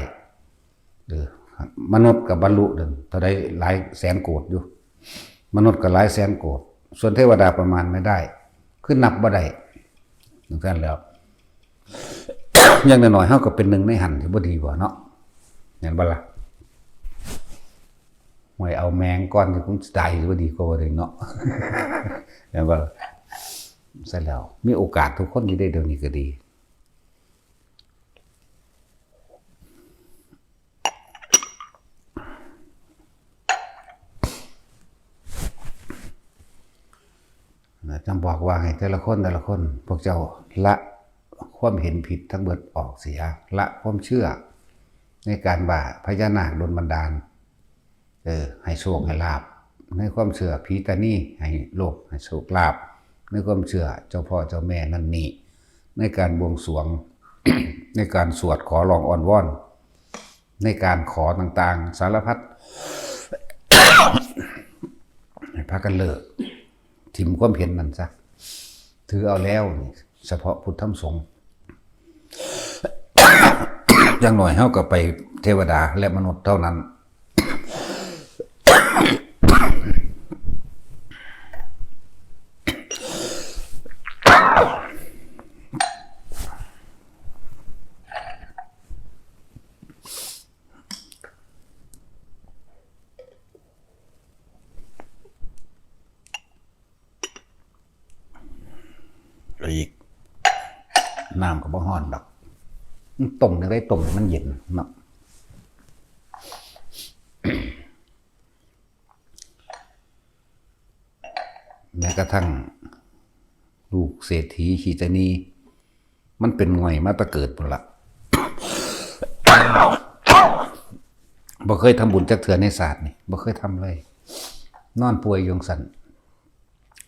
เออ มนุษย์ก็บรรลุนั่นเท่าใดหลายแสนโกดอยู่ มนุษย์ก็หลายแสนโกด ส่วนเทวดาประมาณไม่ได้ คือนับบ่ได้ จังซั่นแล้ว อย่างน้อยๆ เฮาก็เป็นหนึ่งในหั้น สิบ่ดีบ่เนาะ แม่นบ่ล่ะ ห่วย เอาแมงก่อน สิคงสิตาย สิบ่ดีกว่าบ่ได้เนาะ แม่นบ่ล่ะ ซั่นแล้ว มีโอกาสทุกคนอยู่เด้ เดี๋ยวนี้ก็ดี เ นะ จั่งบอกว่าให้แต่ละคนแต่ละคน พวกเจ้าละความเห็นผิดทั้งเบิดออกเสีย ละความเชื่อในการว่าพญานาคดลบันดาล เออ ให้โชคให้ลาภ ในความเชื่อผีตานีให้โลกให้โชคลาภ ในความเชื่อเจ้าพ่อเจ้าแม่นั่นนี่ ในการบวงสรวง ในการสวดขอร้องอ้อนวอน ในการขอต่างๆ สารพัด ให้พากันเลิก ถิ่มความเห็นนั่นซะ ถือเอาแล้วนี่ เฉพาะพุทธธรรมสงฆ์ อย่างน้อยเฮาก็ไปเทวดาและมนุษย์เท่านั้น อีก น้ำก็บ่ฮ้อนดอก มันต้มจั่งใด๋ ต้มให้มันเย็นเนาะ แม้กระทั่งลูกเศรษฐีขี้ตานี มันเป็นง่อยมาแต่เกิดพู้นละ บ่เคยทำบุญจักเทื่อในชาตินี่ บ่เคยทำเลย นอนป่วยอยู่จั่งซั้น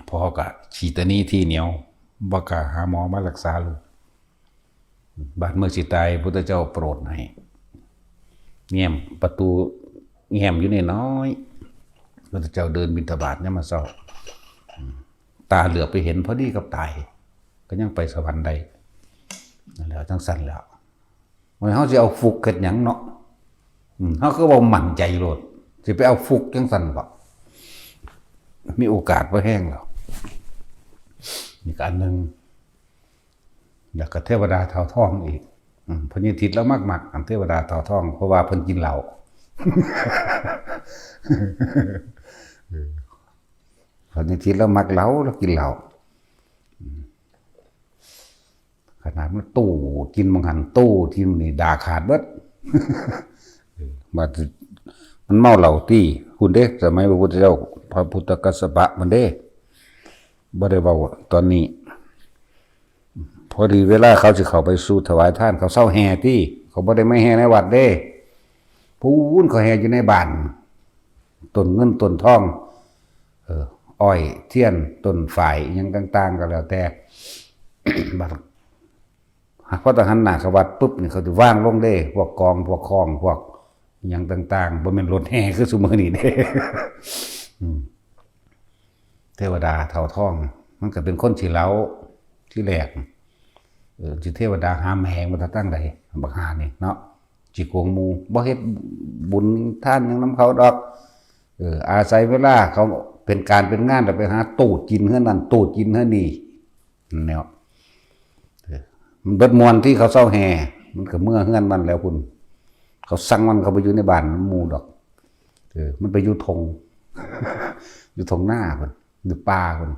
พ่อก็ขี้ตานีที่เหนียว บ่กล้าหาหมอมารักษาลูก บาดมื้อสิตาย พุทธเจ้าโปรดให้ แง้มประตู แง้มอยู่น้อยๆ พุทธเจ้าเดินบิณฑบาตยามมื้อเช้า อืม ตาเหลือบไปเห็นพอดีกับตาย ก็ยังไปสวรรค์ได้ นั่นแหละ จั่งซั้นแหล้ว ว่าเฮาสิเอาฟลุกเฮ็ดหยังเนาะ อืม เฮาคือว่ามั่นใจโลด สิไปเอาฟลุกจั่งซั้นบ่ มีโอกาสบ่แฮงแล้ว นี่ก็อันหนึ่ง แล้วก็เทวดาเต่าทองอีก อืม พญาทิตย์ลาวมักๆ อันเทวดาเต่าทอง เพราะว่าเพิ่นกินเหล้า เออ พญาทิตย์ลาวมักเหล้า ลาวกินเหล้า อืม ขนาดมันตู้กินบางหัน ตู้ที่นี่ด่าขาดเบิด เออ บาดมันเมาเหล้าตี้ พุ้นเด้ สมัยพระพุทธเจ้า พระพุทธกัสสปะพุ้นเด้ บ่ได้เว้าตอนนี้ พอดีเวลาเขาสิเข้าไปสู่ถวายทาน เขาเซาแห่ตี้ เขาบ่ได้มาแห่ในวัดเด้ พู้นเขาแห่อยู่ในบ้าน ต้นเงินต้นทอง เออ อ้อยเทียน ต้นฝาย อิหยังต่างๆ ก็แล้วแต่ บัด พอต้องหันหน้าเข้าวัดปุ๊บนี่ เขาสิวางลงเด้ พวกกอง พวกค้อง พวกอิหยังต่างๆ บ่แม่นรถแห่คือซุมื้อนี้เด้ อืม เทวดาเต่าทอง มันก็เป็นคนขี้เหล้า ทีแรก เออ สิเทวดาหามแหงมาแต่ทางใด บักห่านี่เนาะ สิโกงหมู่ บ่เฮ็ดบุญทานหยังนำเขาดอก เออ อาศัยเวลาเขาเป็นการเป็นงาน แล้วไปหาตูดกินเฮือนนั่น ตูดกินเฮือนนี่ นั่นแหละ เออ มันเบิดม่วนตี้เขาเซาแห่ มันก็เมือเฮือนมันแล้วพุ้น เขาสั่งมันเข้าไปอยู่ในบ้านหมู่ดอก เออ มันไปอยู่ทง อยู่ทงนาพุ้น อยู่ป่าพุ้น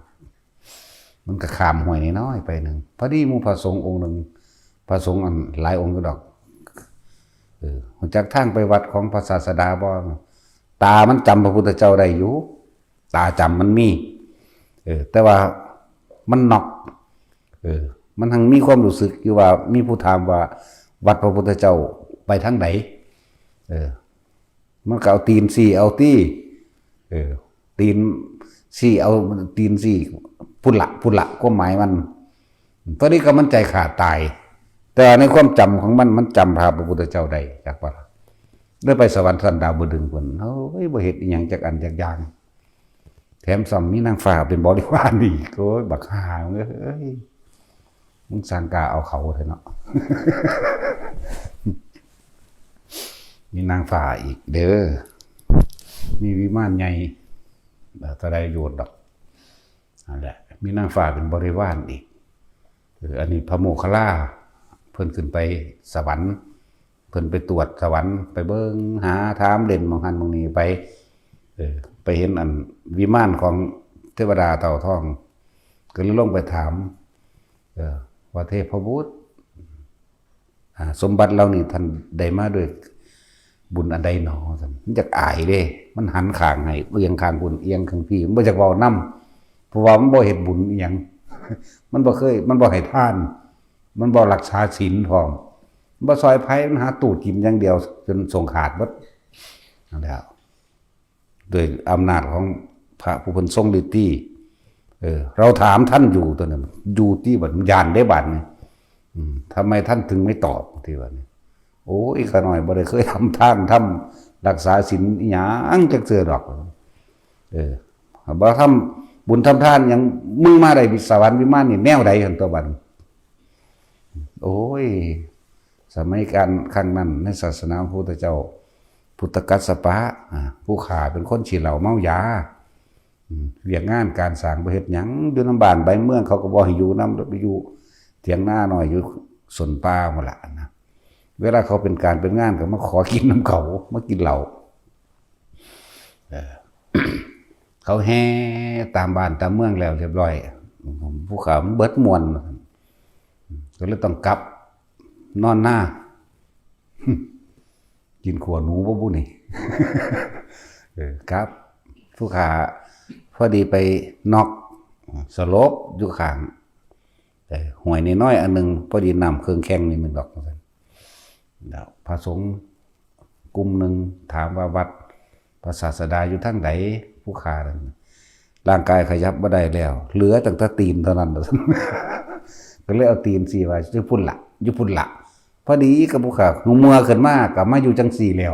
มันก็ข้ามห้วยน้อยๆ ไปหนึ่ง พอดีหมู่พระสงฆ์องค์หนึ่ง พระสงฆ์อันหลายองค์อยู่ดอก เออ รู้จักทางไปวัดของพระศาสดาบ่ ตามันจำพระพุทธเจ้าได้อยู่ ตาจำมันมี เออ แต่ว่ามันน็อก เออ มันทั้งมีความรู้สึกอยู่ว่ามีผู้ถามว่าวัดพระพุทธเจ้าไปทางใด เออ มันก็เอาตีนสี่เอาตี้ เออ ตีนสี่เอา ตีนสี่ พุ้นละ พุ้นละ ความหมายมัน ตอนนี้ก็มันใจขาดตาย แต่ในความจำของมัน มันจำภาพพระพุทธเจ้าได้ จักว่าล่ะ ได้ไปสวรรค์ชั้นดาวดึงส์พุ้น โอ้ย บ่เฮ็ดอิหยังจักอันจักอย่าง แถมซ้ำมีนางฟ้าเป็นบริวารอีก โอ้ย บักห่าเอ้ย มึงสร้างกล้าเอาเขาแท้เนาะ มีนางฟ้าอีกเด้อ มีวิมานใหญ่ เอ่อ เท่าใดโยชน์ดอก นั่นแหละ มีนางฟ้าเป็นบริวารอีก เออ อันนี้พระโมคคัลลา เพิ่นขึ้นไปสวรรค์ เพิ่นไปตรวจสวรรค์ ไปเบิ่งหาถามเล่นหม่องหั้นหม่องนี้ไป เออ ไปเห็นอันวิมานของเทวดาเต่าทอง ก็เลยลงไปถาม เออ ว่าเทพบุตร อ่า สมบัติเหล่านี้ท่านได้มาด้วยบุญอันใดหนอ ท่าน มันอยากอายเด้ มันหันข้างให้ เอียงข้างพุ้น เอียงข้างพี้ มันบ่อยากเว้านำ เพราะว่ามันบ่เฮ็ดบุญอีหยัง มันบ่เคย มันบ่ให้ทาน มันบ่รักษาศีลพร้อม มันบ่ซอยไผ มันหาตู้กินอย่างเดียว จนสงขาดเบิดนั่นแหละ โดยอำนาจของพระผู้เพิ่นทรงฤทธิ์ เออ เราถามท่านอยู่ตัวนั้น อยู่ที่บัด ย่านได้บัดนี่ อืม ทำไมท่านถึงไม่ตอบที่บัดนี้ โอ้ย ข้าน้อยบ่ได้เคยทำทาน ทำรักษาศีลอีหยังจักเทื่อดอก เออ บ่ทำบุญทำทานหยัง มึงมาได้สวรรค์วิมานนี่แนวใดหั่นตัวบัดนี้ โอ้ย สมัยการครั้งนั้นในศาสนาพระพุทธเจ้า พุทธกัสสปะ อ่า ผู้ข้าเป็นคนขี้เหล้าเมายา อืม เวียกงานการสร้างบ่เฮ็ดหยัง อยู่นำบ้านใบเมืองเขาก็บ่ให้อยู่นำ ไปอยู่เถียงนาน้อย อยู่สนป่าหมดละนะ เวลาเขาเป็นการเป็นงานก็มาขอกินนำเขา มากินเหล้า เออ เขาแห่ตามบ้านตามเมืองแล้วเรียบร้อย ผู้ข้ามันเบิดมวน ก็เลยต้องกลับนอนนา กินขัวหนูบ่บุนี่ เออครับ ผู้ข้าพอดีไปน็อกสลบอยู่ข้าง เออ ห้วยน้อยๆอันหนึ่ง พอดีน้ำเครื่องแข็งนี่มันดอกว่าซั่น แล้วพระสงฆ์กลุ่มหนึ่งถามว่าวัดพระศาสดาอยู่ทางใด ผู้ข้านั่นร่างกายขยับบ่ได้แล้ว เหลือตั้งแต่ตีนเท่านั้น ก็เลยเอาตีนสี่ว่าอยู่พุ่นละ อยู่พุ่นละ พอดีกับผู้ข้าเมื่อขึ้นมาก็มาอยู่จังสี่แล้ว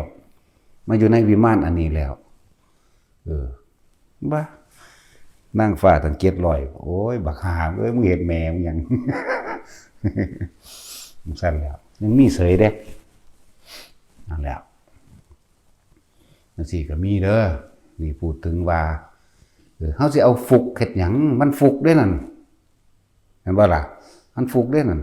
มาอยู่ในวิมานอันนี้แล้ว เออ บ้า นางฟ้าตั้งเจ็ดร้อย โอ้ย บักห่าเอ้ย มึงเฮ็ดแม่มึงหยัง จั่งซั่นแล้ว ยังมีเสยเด้ นั่นแหละ จั่งซี้ก็มีเด้อ นี่พูดถึงว่า เออ เฮาสิเอาฟุกเฮ็ดหยัง มันฟุกเด้นั่น เห็นบ่ล่ะ มันฟุกเด้นั่น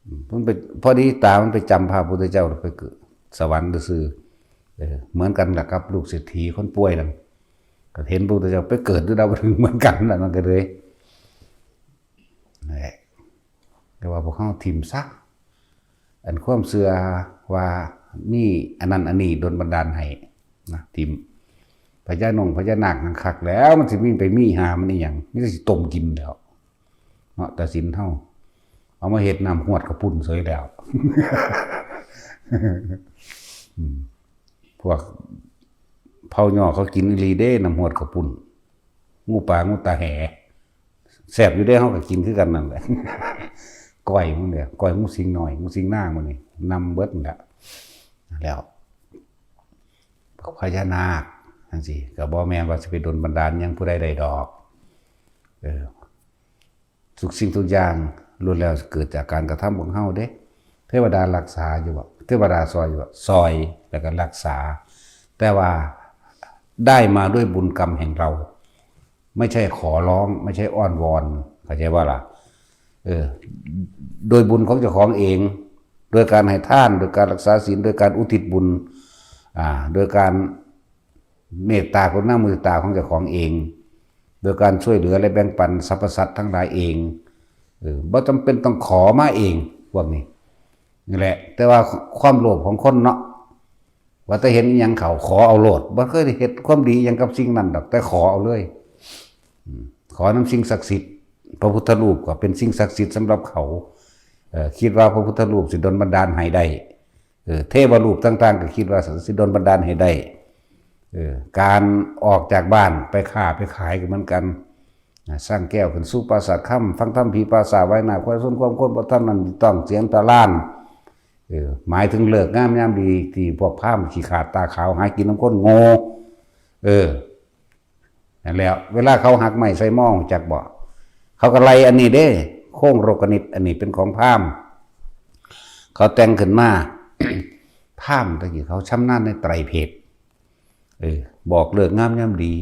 อืม มันไป พอดีตามันไปจำพระพุทธเจ้า ไปเกิดสวรรค์ซื่อๆ เออ เหมือนกันล่ะกับลูกเศรษฐีคนป่วยนั่น ก็เห็นพระพุทธเจ้าไปเกิดอยู่ดาวดึงส์เหมือนกันนั่น มันก็เลย นั่นแหละ แต่ว่าพวกเฮาถิ่มซะ อันความเชื่อว่ามีอันนั้นอันนี้ดลบันดาลให้นะ ถิ่ม พญานงพญานาคนั่นคักแล้ว มันสิมีไปมีหามันอีหยัง มีแต่สิต้มกินแล้ว เนาะ แต่ศีลเฮา เอามาเฮ็ดน้ำฮวดข้าวปุ้นเสยแล้ว อืม พวกเผ่าย่อเขากินอีหลีเด้ น้ำฮวดข้าวปุ้น งูปลา งูตาแห แซ่บอยู่เด้ เฮาก็กินคือกันนั่นแหละ ก้อยมึงเนี่ย ก้อยงูสิงน้อย งูสิงนางมื้อนี้ นำเบิดนั่นแหละ แล้ว พญานาคจั่งซี้ ก็บ่แม่นว่าสิไปดลบันดาลหยังผู้ใดได้ดอก เออ ทุกสิ่งทุกอย่างล้วนแล้วเกิดจากการกระทำของเฮาเด้ เทวดารักษาอยู่บ่ เทวดาซอยอยู่บ่ ซอย แล้วก็รักษา แต่ว่าได้มาด้วยบุญกรรมแห่งเรา ไม่ใช่ขอร้อง ไม่ใช่อ้อนวอน เข้าใจบ่ล่ะ เออ โดยบุญของเจ้าของเอง โดยการให้ทาน โดยการรักษาศีล โดยการอุทิศบุญ อ่า โดยการเมตตากรุณามุทิตาของเจ้าของเอง โดยการช่วยเหลือและแบ่งปันสรรพสัตว์ทั้งหลายเอง เออ บ่จำเป็นต้องขอมาเอง พวกนี้ นี่แหละ แต่ว่าความโลภของคนเนาะ ว่าแต่เห็นอิหยังเขาขอเอาโลด บ่เคยได้เฮ็ดความดีอิหยังกับสิ่งนั้นดอก แต่ขอเอาเลย อืม ขอนำสิ่งศักดิ์สิทธิ์ พระพุทธรูปก็เป็นสิ่งศักดิ์สิทธิ์สำหรับเขา เอ่อ คิดว่าพระพุทธรูปสิดลบันดาลให้ได้ เออ เทวรูปต่างๆ ก็คิดว่าสิดลบันดาลให้ได้ เออ การออกจากบ้านไปค้าไปขายก็เหมือนกัน อ่า สร้างแก้วขึ้นสู่ปราสาทคำ ฟังธรรมผีป่าช้า ไหว้หน้าควายชน ความคนบ่ทันนั้นต้องเสียงตะล่าน เออ หมายถึงฤกษ์งามยามดี ที่พวกพราหมณ์ขี้ขลาดตาขาวหากินนำคนโง่ เออ นั่นแหละ เวลาเขาหักไม้ใส่หม้อ จักบ่ เขาก็ไล่อันนี้เด้ โค้งโรคนิต อันนี้เป็นของพราหมณ์ เขาแต่งขึ้นมา พราหมณ์ตะกี้เขาชำนาญในไตรเพศ เออ บอกฤกษ์งามยามดี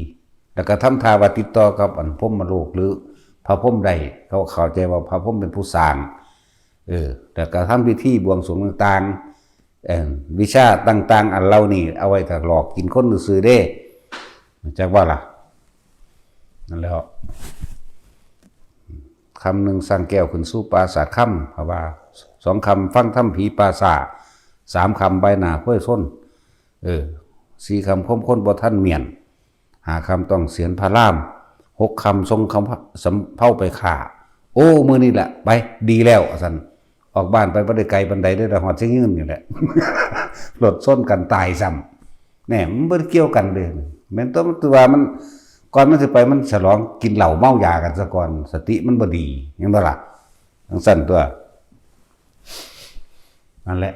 แล้วก็ทำท่าว่าติดต่อกับอันพรหมโลกหรือพระพรหมได้ เขาเข้าใจว่าพระพรหมเป็นผู้สร้าง เออ แล้วก็ทำพิธีบวงสรวงต่างๆ เอ่อ วิชาต่างๆ อันเหล่านี้เอาไว้ถ้าหลอกกินคนซื่อๆเด้ จักว่าล่ะ นั่นแหล้ว คำหนึ่งสร้างแก้วขึ้นสู่ปราสาทคำ เพราะว่าสองคำฟังธรรมผีป่าช้า สามคำใบหน้าห้วยส้น เออ สี่คำคมคนบ่ทันเมียน ห้าคำต้องเสียนพระราม หกค่ำส่งคำสำเภาไปฆ่า โอ้ มื้อนี้แหละ ไป ดีแล้ว ว่าซั่น ออกบ้านไปบ่ได้ไกลปานใดเด้อ ฮอดเชียงยืนนี่แหละ รถชนกันตายซ้ำ แหน่ มันบ่ได้เกี่ยวกันเด้ แม่นตัว มันตัวว่ามัน ก่อนมันสิไป มันฉลองกินเหล้าเมายากันซะก่อน สติมันบ่ดี เห็นบ่ล่ะ จั่งซั่นตัว นั่นแหละ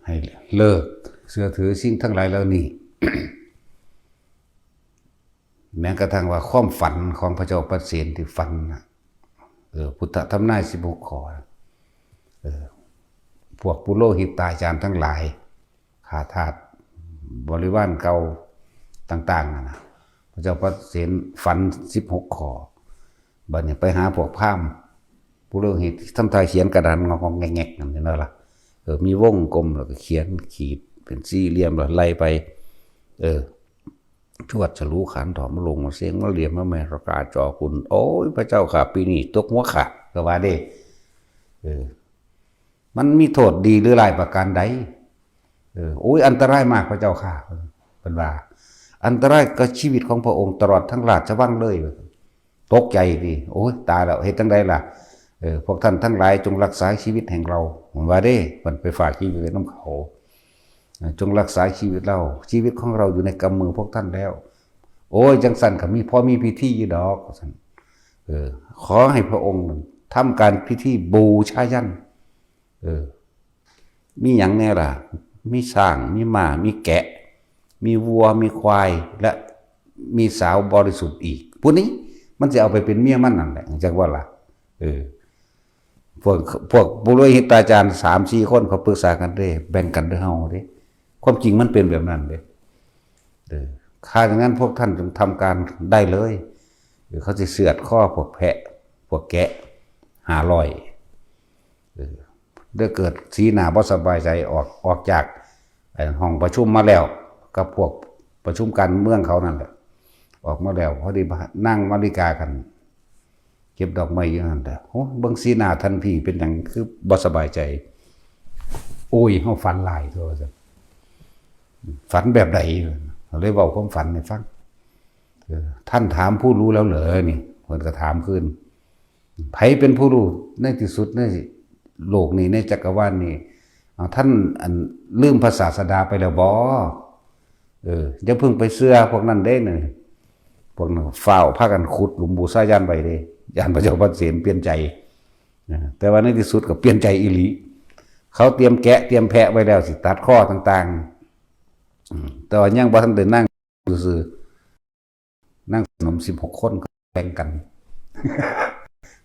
ให้เลิกเชื่อถือสิ่งทั้งหลายเหล่านี้ แม้กระทั่งว่าความฝันของพระเจ้าปเสนที่ฝันนะ เออ พุทธธรรมนายสิบหกข้อ เออ พวกปุโรหิตาจารย์ทั้งหลาย ข้าทาส บริวารเก่าต่างๆ นั่นนะ พระเจ้าปเสนฝันสิบหกข้อ บัดนี้ไปหาพวกพราหมณ์ ปุโรหิตทำท่าเขียนกระดานงอกๆแงกๆนั่นเห็นบ่ล่ะ เออ มีวงกลมแล้วก็เขียนขีดเป็นสี่เหลี่ยมแล้วไล่ไป เออ ชวดฉลูขันถอมมาลงมาเสียงมาเหลี่ยมมาแม่ประกาศจอคุณ โอ้ย พระเจ้าค่ะ ปีนี้ตกหัวขาด ก็ว่าเด้ เออ มันมีโทษดีหรือร้ายประการใด เออ โอ้ย อันตรายมากพระเจ้าค่ะ เพิ่นว่า อันตรายกับชีวิตของพระองค์ตลอดทั้งราชวังเลย ตกใจติ โอ้ย ตายแล้ว เฮ็ดจั่งใดล่ะ เออ พวกท่านทั้งหลายจงรักษาชีวิตแห่งเรา เพิ่นว่าเด้ เพิ่นไปฝากชีวิตไว้นำเขา เออ จงรักษาชีวิตเรา ชีวิตของเราอยู่ในกำมือพวกท่านแล้ว โอ้ย จั่งซั่นก็มี พอมีพิธีอยู่ดอก ว่าซั่น เออ ขอให้พระองค์ทำการพิธีบูชายัญ เออ มีหยังแน่ล่ะ มีช้าง มีม้า มีแกะ มีวัว มีควาย และมีสาวบริสุทธิ์อีก ผู้นี้มันสิเอาไปเป็นเมียมันนั่นแหละ จักว่าล่ะ เออ พวก พวกปุโรหิตาจารย์สามสี่คนเขาปรึกษากันเด้ แบ่งกันเด้อเฮาเด้ ความจริงมันเป็นแบบนั้นเด้ เออ ถ้าอย่างนั้นพวกท่านจงทำการได้เลย เออ เขาสิเสือดคอพวกแพะ พวกแกะ ห้าร้อย เออ ได้เกิดสีหน้าบ่สบายใจ ออก ออกจากไอ้ห้องประชุมมาแล้ว กับพวกประชุมการเมืองเขานั่นแหละ ออกมาแล้ว พอดีนั่งมาริกากัน เก็บดอกไม้อยู่นั่นแหละ โอ้ เบิ่งสีหน้าท่านพี่เป็นหยังคือบ่สบายใจ โอ้ย เฮาฝันหลายตัว ว่าซั่น ฝันแบบใด เลยเว้าความฝันให้ฟัง เออ ท่านถามผู้รู้แล้วเหรอ นี่ เพิ่นก็ถามคืน ไผเป็นผู้รู้ในที่สุดในโลกนี้ ในจักรวาลนี้ เอา ท่านอันลืมพระศาสดาไปแล้วบ่ เออ อย่าเพิ่งไปเชื่อพวกนั้นเด้ นี่ พวกนั้นฟ้าวพากันขุดหลุมบูชายัญไว้เด้ ย่านพระเจ้าปเสนเปลี่ยนใจ นะ แต่ว่าในที่สุดก็เปลี่ยนใจอีหลี เขาเตรียมแกะเตรียมแพะไว้แล้ว สิตัดคอต่างๆ อืม แต่ว่ายังบ่ทันได้นั่งซื่อๆ นั่งสนมสิบหกคนก็แบ่งกัน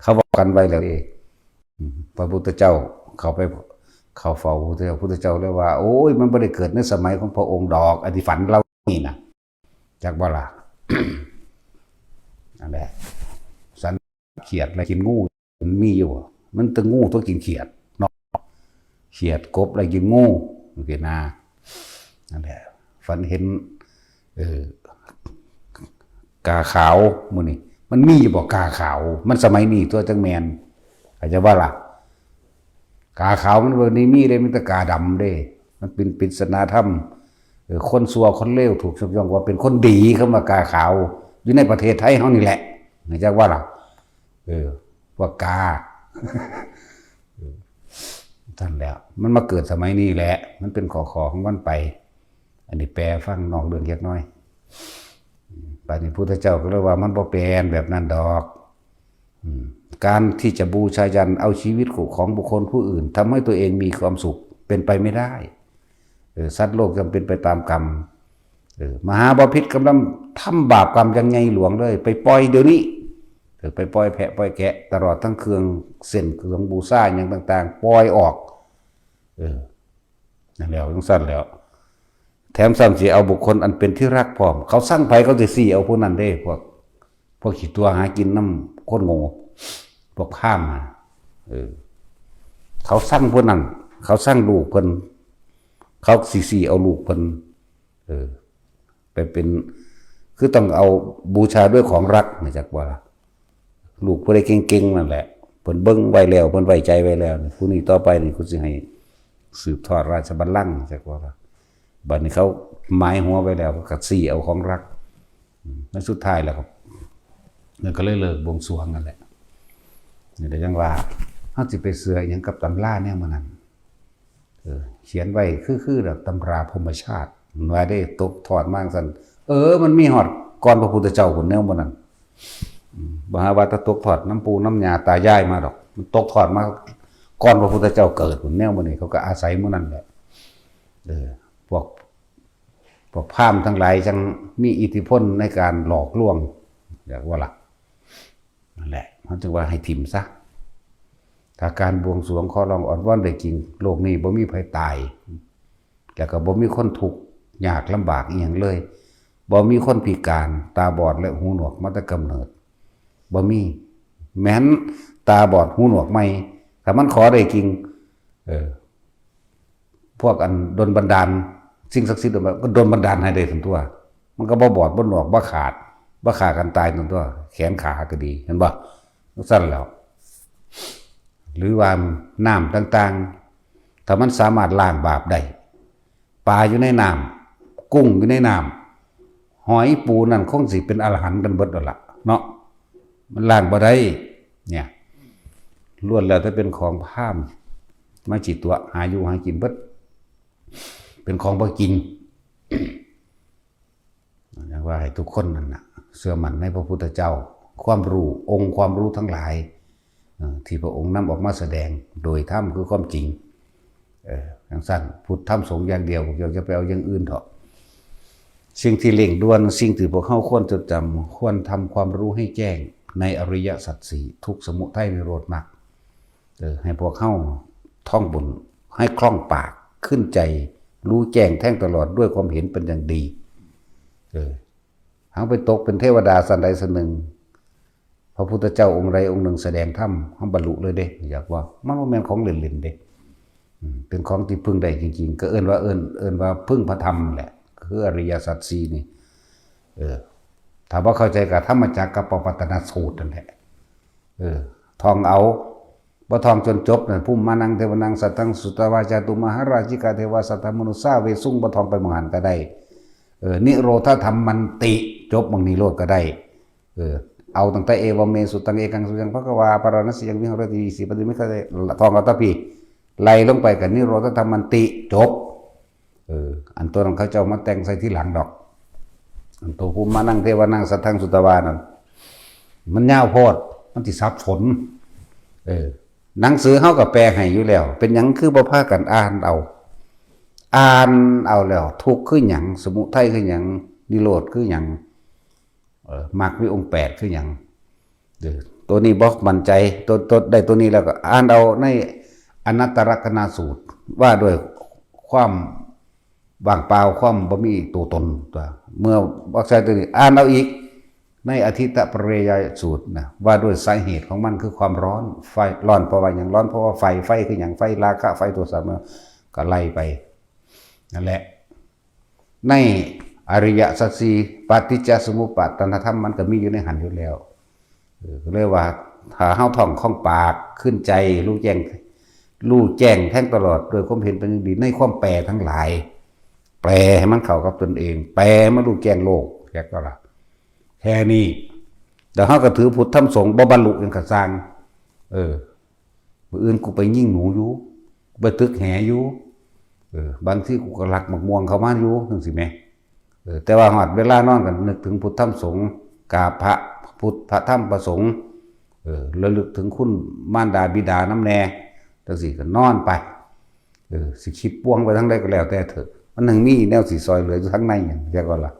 เขาบอกกันไว้แล้วเอง อืม พระพุทธเจ้าเขาไป เขาเฝ้าพระพุทธเจ้า พุทธเจ้าเลยว่า โอ้ย มันบ่ได้เกิดในสมัยของพระองค์ดอก อันที่ฝันเรานี่นะ จักบ่ล่ะ นั่นแหละ สันเขียดและกินงู มันมีอยู่บ่ มันแต่งูตัวกินเขียดเนาะ เขียดกบและกินงู จั่งซี้นะ นั่นแหละ ฝันเห็น เออ กาขาวมื้อนี้ มันมีอยู่บ่กาขาว มันสมัยนี้ตัวจั่งแม่น เข้าใจบ่ล่ะ กาขาวมันบ่ได้มีเด้ มีแต่กาดำเด้ มันเป็นปริศนาธรรม เออ คนชั่วคนเลวถูกยกย่องว่าเป็นคนดี คำว่ากาขาว อยู่ในประเทศไทยเฮานี่แหละ เข้าใจบ่ล่ะ เออ พวกกา เออ นั่นแหละ มันมาเกิดสมัยนี้แหละ มันเป็นข้อๆของมันไป อันนี้แปลฟังนอกเรื่องจักหน่อย บัดนี้พุทธเจ้าก็เลยว่ามันบ่แปลนแบบนั้นดอก อืม การที่จะบูชายัญเอาชีวิตของบุคคลผู้อื่นทำให้ตัวเองมีความสุขเป็นไปไม่ได้ เออ สัตว์โลกย่อมเป็นไปตามกรรม เออ มหาบพิตรกำลังทำบาปกรรมอย่างใหญ่หลวงเลย ไปปล่อยเดี๋ยวนี้ เออ ไปปล่อยแพะปล่อยแกะ ตลอดทั้งเครื่องเส้นเครื่องบูชาอย่างต่างๆ ปล่อยออก เออ นั่นแล้ว จั่งซั่นแล้ว แถมซ้ำสิเอาบุคคลอันเป็นที่รักพร้อม เขาซังไผเขาสิซี้เอาผู้นั้นเด้ พวก พวกขี้ตั๋วหากินนำคนโง่ พวกพราหมณ์น่ะ เออ เขาซังผู้นั้น เขาซังลูกเพิ่น เขาสิซี้เอาลูกเพิ่น เออ ไปเป็น คือต้องเอาบูชาด้วยของรัก จักว่าล่ะ ลูกผู้ใดเก่งๆนั่นแหละ เพิ่นเบิ่งไว้แล้ว เพิ่นไว้ใจไว้แล้ว ผู้นี้ต่อไปนี่กูสิให้สืบทอดราชบัลลังก์ จักว่าล่ะ บัดนี้เขาหมายหัวไว้แล้ว ก็ซี้เอาของรัก อืม แล้วสุดท้ายแล้วก็ มันก็เลยเลิกบวงสรวงนั่นแหละ นี่ก็ยังว่าเฮาสิไปเชื่ออิหยังกับตำราแนวมื้อนั้น เออ เขียนไว้คือ คือแบบตำราพรหมชาติ มันว่าได้ตกทอดมาจั่งซั่น เออ มันมีฮอดก่อนพระพุทธเจ้าพุ้นแนวมื้อนั้น อืม บ่หาว่าแต่ตกทอดนำปู่นำย่าตายายมาดอก มันตกทอดมาก่อนพระพุทธเจ้าเกิดพุ้นแนวมื้อนี้ เขาก็อาศัยมื้อนั้นแหละ เออ พวก พวกพราหมณ์ทั้งหลายจั่งมีอิทธิพลในการหลอกลวง อยากว่าล่ะ นั่นแหละ มันจึงว่าให้ถิ่มซะ ถ้าการบวงสรวงขอร้องอ้อนวอนได้จริง โลกนี้บ่มีไผตาย แล้วก็บ่มีคนทุกข์ยากลำบากอีหยังเลย บ่มีคนพิการ ตาบอดและหูหนวกมาแต่กำเนิด บ่มี แม้นตาบอดหูหนวกใหม่ ถ้ามันขอได้จริง เออ พวกอันดลบันดาล สิ่งศักดิ์สิทธิ์ก็ดลบันดาลให้ได้ซั่นตั่ว มันก็บ่บอดบ่หนวก บ่ขาด บ่ฆ่ากันตายซั่นตั่ว แขนขาก็ดี เห็นบ่ จั่งซั่นแหล้ว หรือว่าน้ำต่างๆ ถ้ามันสามารถล้างบาปได้ ปลาอยู่ในน้ำ กุ้งอยู่ในน้ำ หอยปูนั่นคงสิเป็นอรหันต์กันเบิดแล้วล่ะเนาะ มันล้างบ่ได้ เนี่ย ล้วนแล้วแต่เป็นของพราหมณ์ มาจิตตัวหาอยู่หากินเบิด เป็นของบ่จริง อยากว่าให้ทุกคนนั่นน่ะ เชื่อมั่นในพระพุทธเจ้า ความรู้ องค์ความรู้ทั้งหลาย เอ่อ ที่พระองค์นำออกมาแสดงโดยธรรมคือความจริง เออ จั่งซั่น พุทธธรรมสงฆ์อย่างเดียว พวกเจ้าจะไปเอาอย่างอื่นเถาะ สิ่งที่เร่งด่วน สิ่งที่พวกเฮาควรจดจำ ควรทำความรู้ให้แจ้งในอริยสัจสี่ ทุกข์ สมุทัย นิโรธ มรรค เออ ให้พวกเฮาท่องบน ให้คล่องปาก ขึ้นใจ รู้แจ้งแทงตลอดด้วยความเห็นเป็นอย่างดี เออ เฮาไปตกเป็นเทวดาชั้นใดชั้นหนึ่ง พระพุทธเจ้าองค์ใดองค์หนึ่งแสดงธรรม เฮาบรรลุเลยเด้ อยากว่า มันบ่แม่นของเล่นๆเด้ อืม เป็นของที่พึ่งได้จริงๆ ก็เอิ้นว่า เอิ้น เอิ้นว่าพึ่งพระธรรมแหละ คืออริยสัจสี่นี่ เออ ถ้าบ่เข้าใจก็ธรรมจักรกัปปวัตตนสูตรนั่นแหละ เออ ท่องเอา บ่ท่องจนจบนั่น ภูมิมานังเทวานังสัตถังสุตวา จาตุมหาราชิกาเทวาสัตถมนุสสาเวสสุง บ่ท่องไปหม่องหั้นก็ได้ เออ นิโรธธรรมมันติ จบหม่องนี้โลดก็ได้ เออ เอาตั้งแต่ เอวัมเมสุตัง เอกังสมิญญังภะคะวา ปาราณสียังวิหารติ สีปฏิมิคเต ท่องเอาแต่พี้ ไล่ลงไปก็นิโรธธรรมมันติ จบ เออ อันตัวนั้นเขาเจ้ามาแต่งใส่ทีหลังดอก อันตัวภูมิมานังเทวานังสัตถังสุตวานั่น มันยาวโพด มันสิสับสน เออ หนังสือเฮาก็แปลให้อยู่แล้ว เป็นหยังคือบ่พากันอ่านเอา อ่านเอาแล้ว ทุกข์คือหยัง สมุทัยคือหยัง นิโรธคือหยัง เออ มรรคมีองค์แปดคือหยัง เออ ตัวนี้บ่มั่นใจ ตัว ตัว ได้ตัวนี้แล้วก็อ่านเอาในอนัตตลักษณสูตร ว่าด้วยความว่างเปล่า ความบ่มีตัวตน ตัว เมื่อบ่ใช่ตัวนี้ อ่านเอาอีก ในอทิตตปริยายสูตรนะ ว่าด้วยสาเหตุของมันคือความร้อน ไฟ ร้อนเพราะว่าหยัง ร้อนเพราะว่าไฟ ไฟคือหยัง ไฟราคะ ไฟโทสะ มันก็ไล่ไป นั่นแหละ ในอริยสัจสี่ ปฏิจจสมุปปาทานธรรม มันก็มีอยู่ในหั้นอยู่แล้ว เออ ก็เลยว่า ถ้าเฮาท่องคล่องปาก ขึ้นใจ รู้แจ้ง รู้แจ้งแทงตลอด ด้วยความเห็นเป็นอย่างดี ในความแปลทั้งหลาย แปลให้มันเข้ากับตนเอง แปลมารู้แจ้งโลก แค่ก็ละ แค่นี้ แต่เฮาก็ถือพุทธธรรมสงฆ์ บ่บรรลุหยังก็ซ่าง เออ มื้ออื่นกูไปยิงหนูอยู่ ไปตึกแหอยู่ เออ บางทีกูก็ลักหมากม่วงเข้ามาอยู่ จั่งซี้แหม เออ แต่ว่าฮอดเวลานอนก็นึกถึงพุทธธรรมสงฆ์ กราบพระพุทธ พระธรรม พระสงฆ์ เออ ระลึกถึงคุณมารดาบิดานำแน่ จั่งซี้ก็นอนไป เออ สิคิดป่วงไปทางใดก็แล้วแต่เถอะ มันยังมีแนวสิซอยเหลืออยู่ทางในหยัง จักว่าล่ะ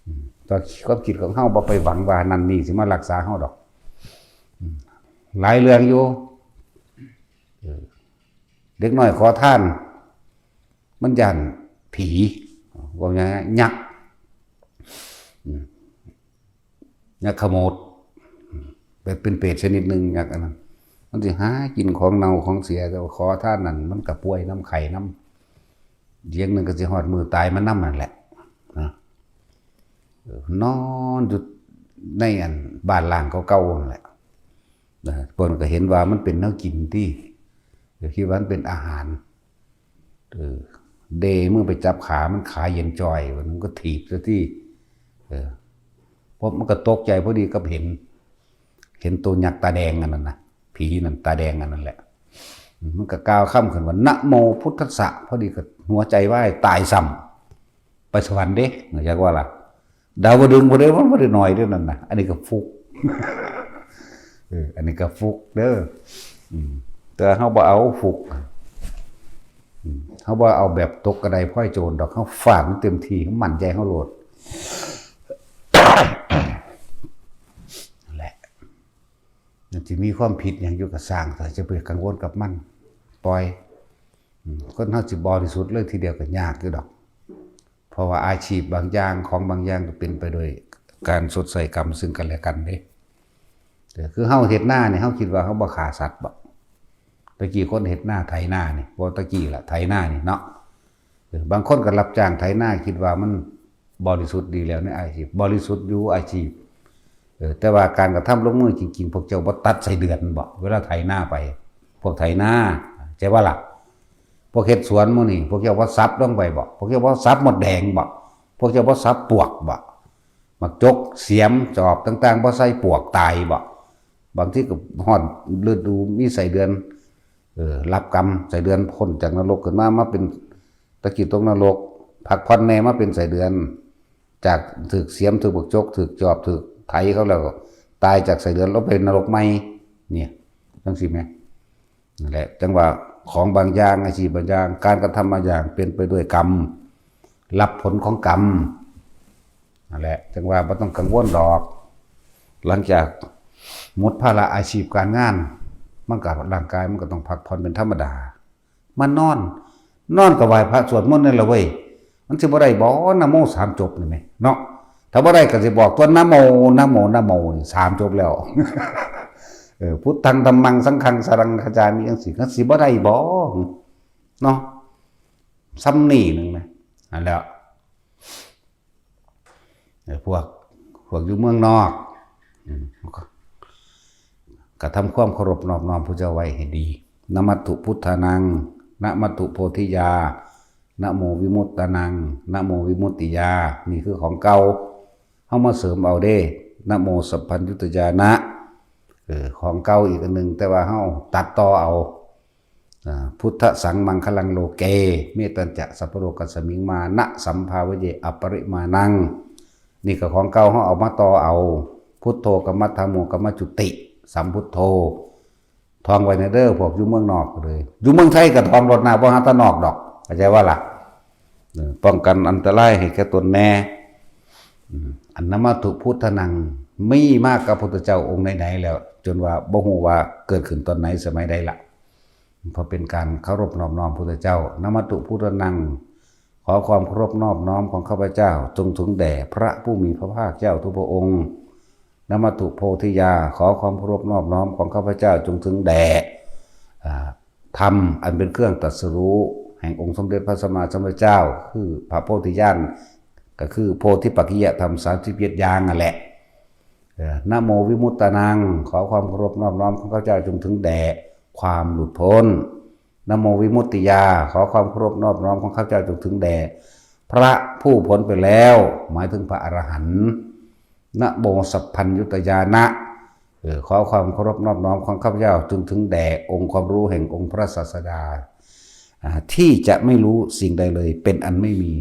อืม แต่ความคิดของเฮาบ่ไปหวังว่านั่นนี่สิมารักษาเฮาดอก อืม หลายเรื่องอยู่ เออ เด็กน้อยขอทาน มันย้านผี ว่าไง ยักษ์ อืม ยักษ์ขโมด อืม แบบเป็นเปรตชนิดหนึ่ง ยักษ์อันนั้น มันสิหากินของเน่าของเสีย แต่ว่าขอทานนั่น มันก็ป่วยนำ ไข้นำ เดี๋ยวหนึ่งก็สิฮอดมื้อตายมันนำนั่นแหละ นะ เออ นอนอยู่ในอันบ้านร้างเก่าๆนั่นแหละ นะ เพิ่นก็เห็นว่ามันเป็นแนวกินติ ก็คิดว่ามันเป็นอาหาร เออ เด้มือไปจับขามัน ขาเย็นจ่อย มันก็ถีบซะติ เออ เพราะมันก็ตกใจพอดีกับเห็น เห็นตัวยักษ์ตาแดงอันนั้นนะ ผีนั่นตาแดงอันนั้นแหละ มันก็กล่าวคำขึ้นว่า "นะโมพุทธัสสะ" พอดีก็หัวใจวายตายซ้ำ ไปสวรรค์เด้ อยากว่าล่ะ ดาวดึงส์บ่ได้ มันบ่ได้น้อยเด้อนั่นนะ อันนี้ก็ฟุก เออ อันนี้ก็ฟุกเด้อ อืม แต่เฮาบ่เอาฟุก อืม เฮาบ่เอาแบบตกกระไดพลอยโจรดอก เฮาฟาดมันเต็มที่ เฮามั่นใจเฮาโลด นั่นแหละ มันสิมีความผิดหยังอยู่ก็ซ่าง แต่จะไปกังวลกับมัน ปล่อย อืม คนเฮาสิบริสุทธิ์เลยทีเดียวก็ยากอยู่ดอก เพราะว่าอาชีพบางอย่าง ของบางอย่างก็เป็นไปโดยการชดใช้กรรมซึ่งกันและกันเด้ แต่คือเฮาเฮ็ดนานี่ เฮาคิดว่าเฮาบ่ฆ่าสัตว์บ่ ตะกี้คนเฮ็ดนาไถนานี่ บ่ตะกี้ล่ะ ไถนานี่เนาะ เออ บางคนก็รับจ้างไถนา คิดว่ามันบริสุทธิ์ดีแล้วในอาชีพ บริสุทธิ์อยู่อาชีพ เออ แต่ว่าการกระทำลงมือจริงๆ พวกเจ้าบ่ตัดไส้เดือนบ่ เวลาไถนาไป พวกไถนา ใช่บ่ล่ะ พวกเฮ็ดสวนหมู่นี่ พวกเจ้าบ่สับลงไปบ่ พวกเจ้าบ่สับมดแดงบ่ พวกเจ้าบ่สับปวกบ่ หมากจก เสียม จอบต่างๆ บ่ใส่ปวกตายบ่ บางทีก็ฮอดฤดูมีไส้เดือน เออ รับกรรม ไส้เดือนพ้นจากนรกขึ้นมา มาเป็น ตะกี้ตกนรก พักผ่อนแน่ มาเป็นไส้เดือน จากถืกเสียม ถืกหมากจก ถืกจอบ ถืกไถเขาแล้วก็ตายจากไส้เดือน ลงไปนรกใหม่ เนี่ย จังซี่แหม นั่นแหละ จังว่าของบางอย่าง อาชีพบางอย่าง การกระทำบางอย่างเป็นไปด้วยกรรม รับผลของกรรม นั่นแหละ จังว่าบ่ต้องกังวลดอก หลังจากหมดภาระอาชีพการงาน มันก็ ร่างกายมันก็ต้องพักผ่อนเป็นธรรมดา มานอน นอนก็ไหว้พระสวดมนต์นั่นแหละเว้ย มันสิบ่ได้บ่ นะโมสามจบนี่แหมเนาะ ถ้าบ่ได้ก็สิบอกตัว นะโม นะโม นะโม นี่สามจบแล้ว เออ พุทธัง ธัมมัง สังฆัง สรณัง คัจฉามิ จังซี่ ก็สิบ่ได้บ่ เนาะ ซ้ำนี่หนึ่งนะ อันแล้ว ไอ้พวก พวกอยู่เมืองนอก อืม ก็ทำความเคารพนอบน้อมพระเจ้าไว้ให้ดี นะมัตถุพุทธานัง นะมัตถุโพธิยา นะโมวิมุตตานัง นะโมวิมุตติยา นี่คือของเก่า เฮามาเสริมเอาเด้ นะโมสัพพัญญุตยานะ เออ ของเก่าอีกอันหนึ่ง แต่ว่าเฮาตัดต่อเอา อ่า พุทธสังมังคลังโลเก เมตตัญจะสัพพะโลกัสมิง มานะสัมภาเวเย อปริมาณัง นี่ก็ของเก่า เฮาเอามาต่อเอา พุทโธ กัมมัฏฐาโม กัมมจุติ สัมพุทโธ ท่องไว้ในเด้อ พวกอยู่เมืองนอกเลย อยู่เมืองไทยก็ท่องโลดนะ บ่หาแต่นอกดอก เข้าใจว่าล่ะ เออ ป้องกันอันตรายให้แก่ตนแน่ อืม อันนะมัตถุพุทธานัง มีมากับพุทธเจ้าองค์ไหนๆแล้ว จนว่าบ่ฮู้ว่าเกิดขึ้นตอนไหน สมัยใดละ เพราะเป็นการเคารพนอบน้อมพุทธเจ้า นะมัตถุพุทธานัง ขอความเคารพนอบน้อมของข้าพเจ้า จงถึงแด่พระผู้มีพระภาคเจ้าทุกพระองค์ นะมัตถุโพธิยา ขอความเคารพนอบน้อมของข้าพเจ้าจงถึงแด่ อ่า ธรรมอันเป็นเครื่องตรัสรู้แห่งองค์สมเด็จพระสัมมาสัมพุทธเจ้า คือพระโพธิญาณ ก็คือโพธิปักขิยธรรมสามสิบเจ็ดอย่างนั่นแหละ เอ่อ นะโมวิมุตตานัง ขอความเคารพนอบน้อมของข้าพเจ้าจงถึงแด่ความหลุดพ้น นะโมวิมุตติยา ขอความเคารพนอบน้อมของข้าพเจ้าจงถึงแด่พระผู้พ้นไปแล้ว หมายถึงพระอรหันต์ นะโมสัพพัญญุตยานะ เออ ขอความเคารพนอบน้อมของข้าพเจ้าจงถึงแด่องค์ความรู้แห่งองค์พระศาสดา อ่า ที่จะไม่รู้สิ่งใดเลย เป็นอันไม่มี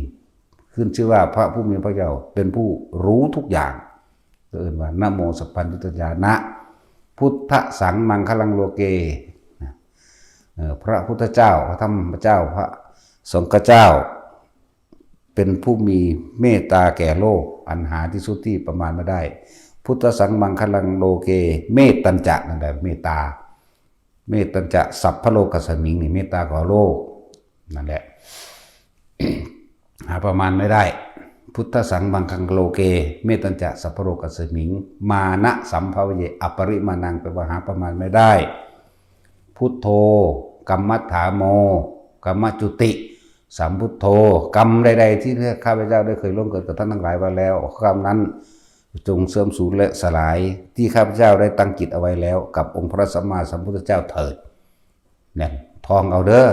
ขึ้นชื่อว่าพระผู้มีพระเจ้าเป็นผู้รู้ทุกอย่าง ก็เอิ้นว่า นะโมสัพพัญญุตยานะ พุทธสังมังคลังโลเก นะ เอ่อ พระพุทธเจ้า พระธรรมเจ้า พระสงฆ์เจ้า เป็นผู้มีเมตตาแก่โลก อันหาที่สุดที่ประมาณไม่ได้ พุทธสังมังคลังโลเก เมตตัญจะ นั่นแหละ เมตตา เมตตัญจะสัพพะโลกัสมิง นี่เมตตาของโลก นั่นแหละ หาประมาณไม่ได้ พุทธสังมังคลังโลเก เมตตัญจะสัพพะโลกัสมิง มานะสัมภาเวเย อปริมาณัง แปลว่าหาประมาณไม่ได้ พุทโธ กัมมัฏฐาโม กัมมจุติ สัมพุทโธ กรรมใดๆที่ข้าพเจ้าได้เคยล่วงเกินกับท่านทั้งหลายไว้แล้ว กรรมนั้นจงเสื่อมสูญและสลาย ที่ข้าพเจ้าได้ตั้งจิตเอาไว้แล้ว กับองค์พระสัมมาสัมพุทธเจ้าเถิด เนี่ย ท่องเอาเด้อ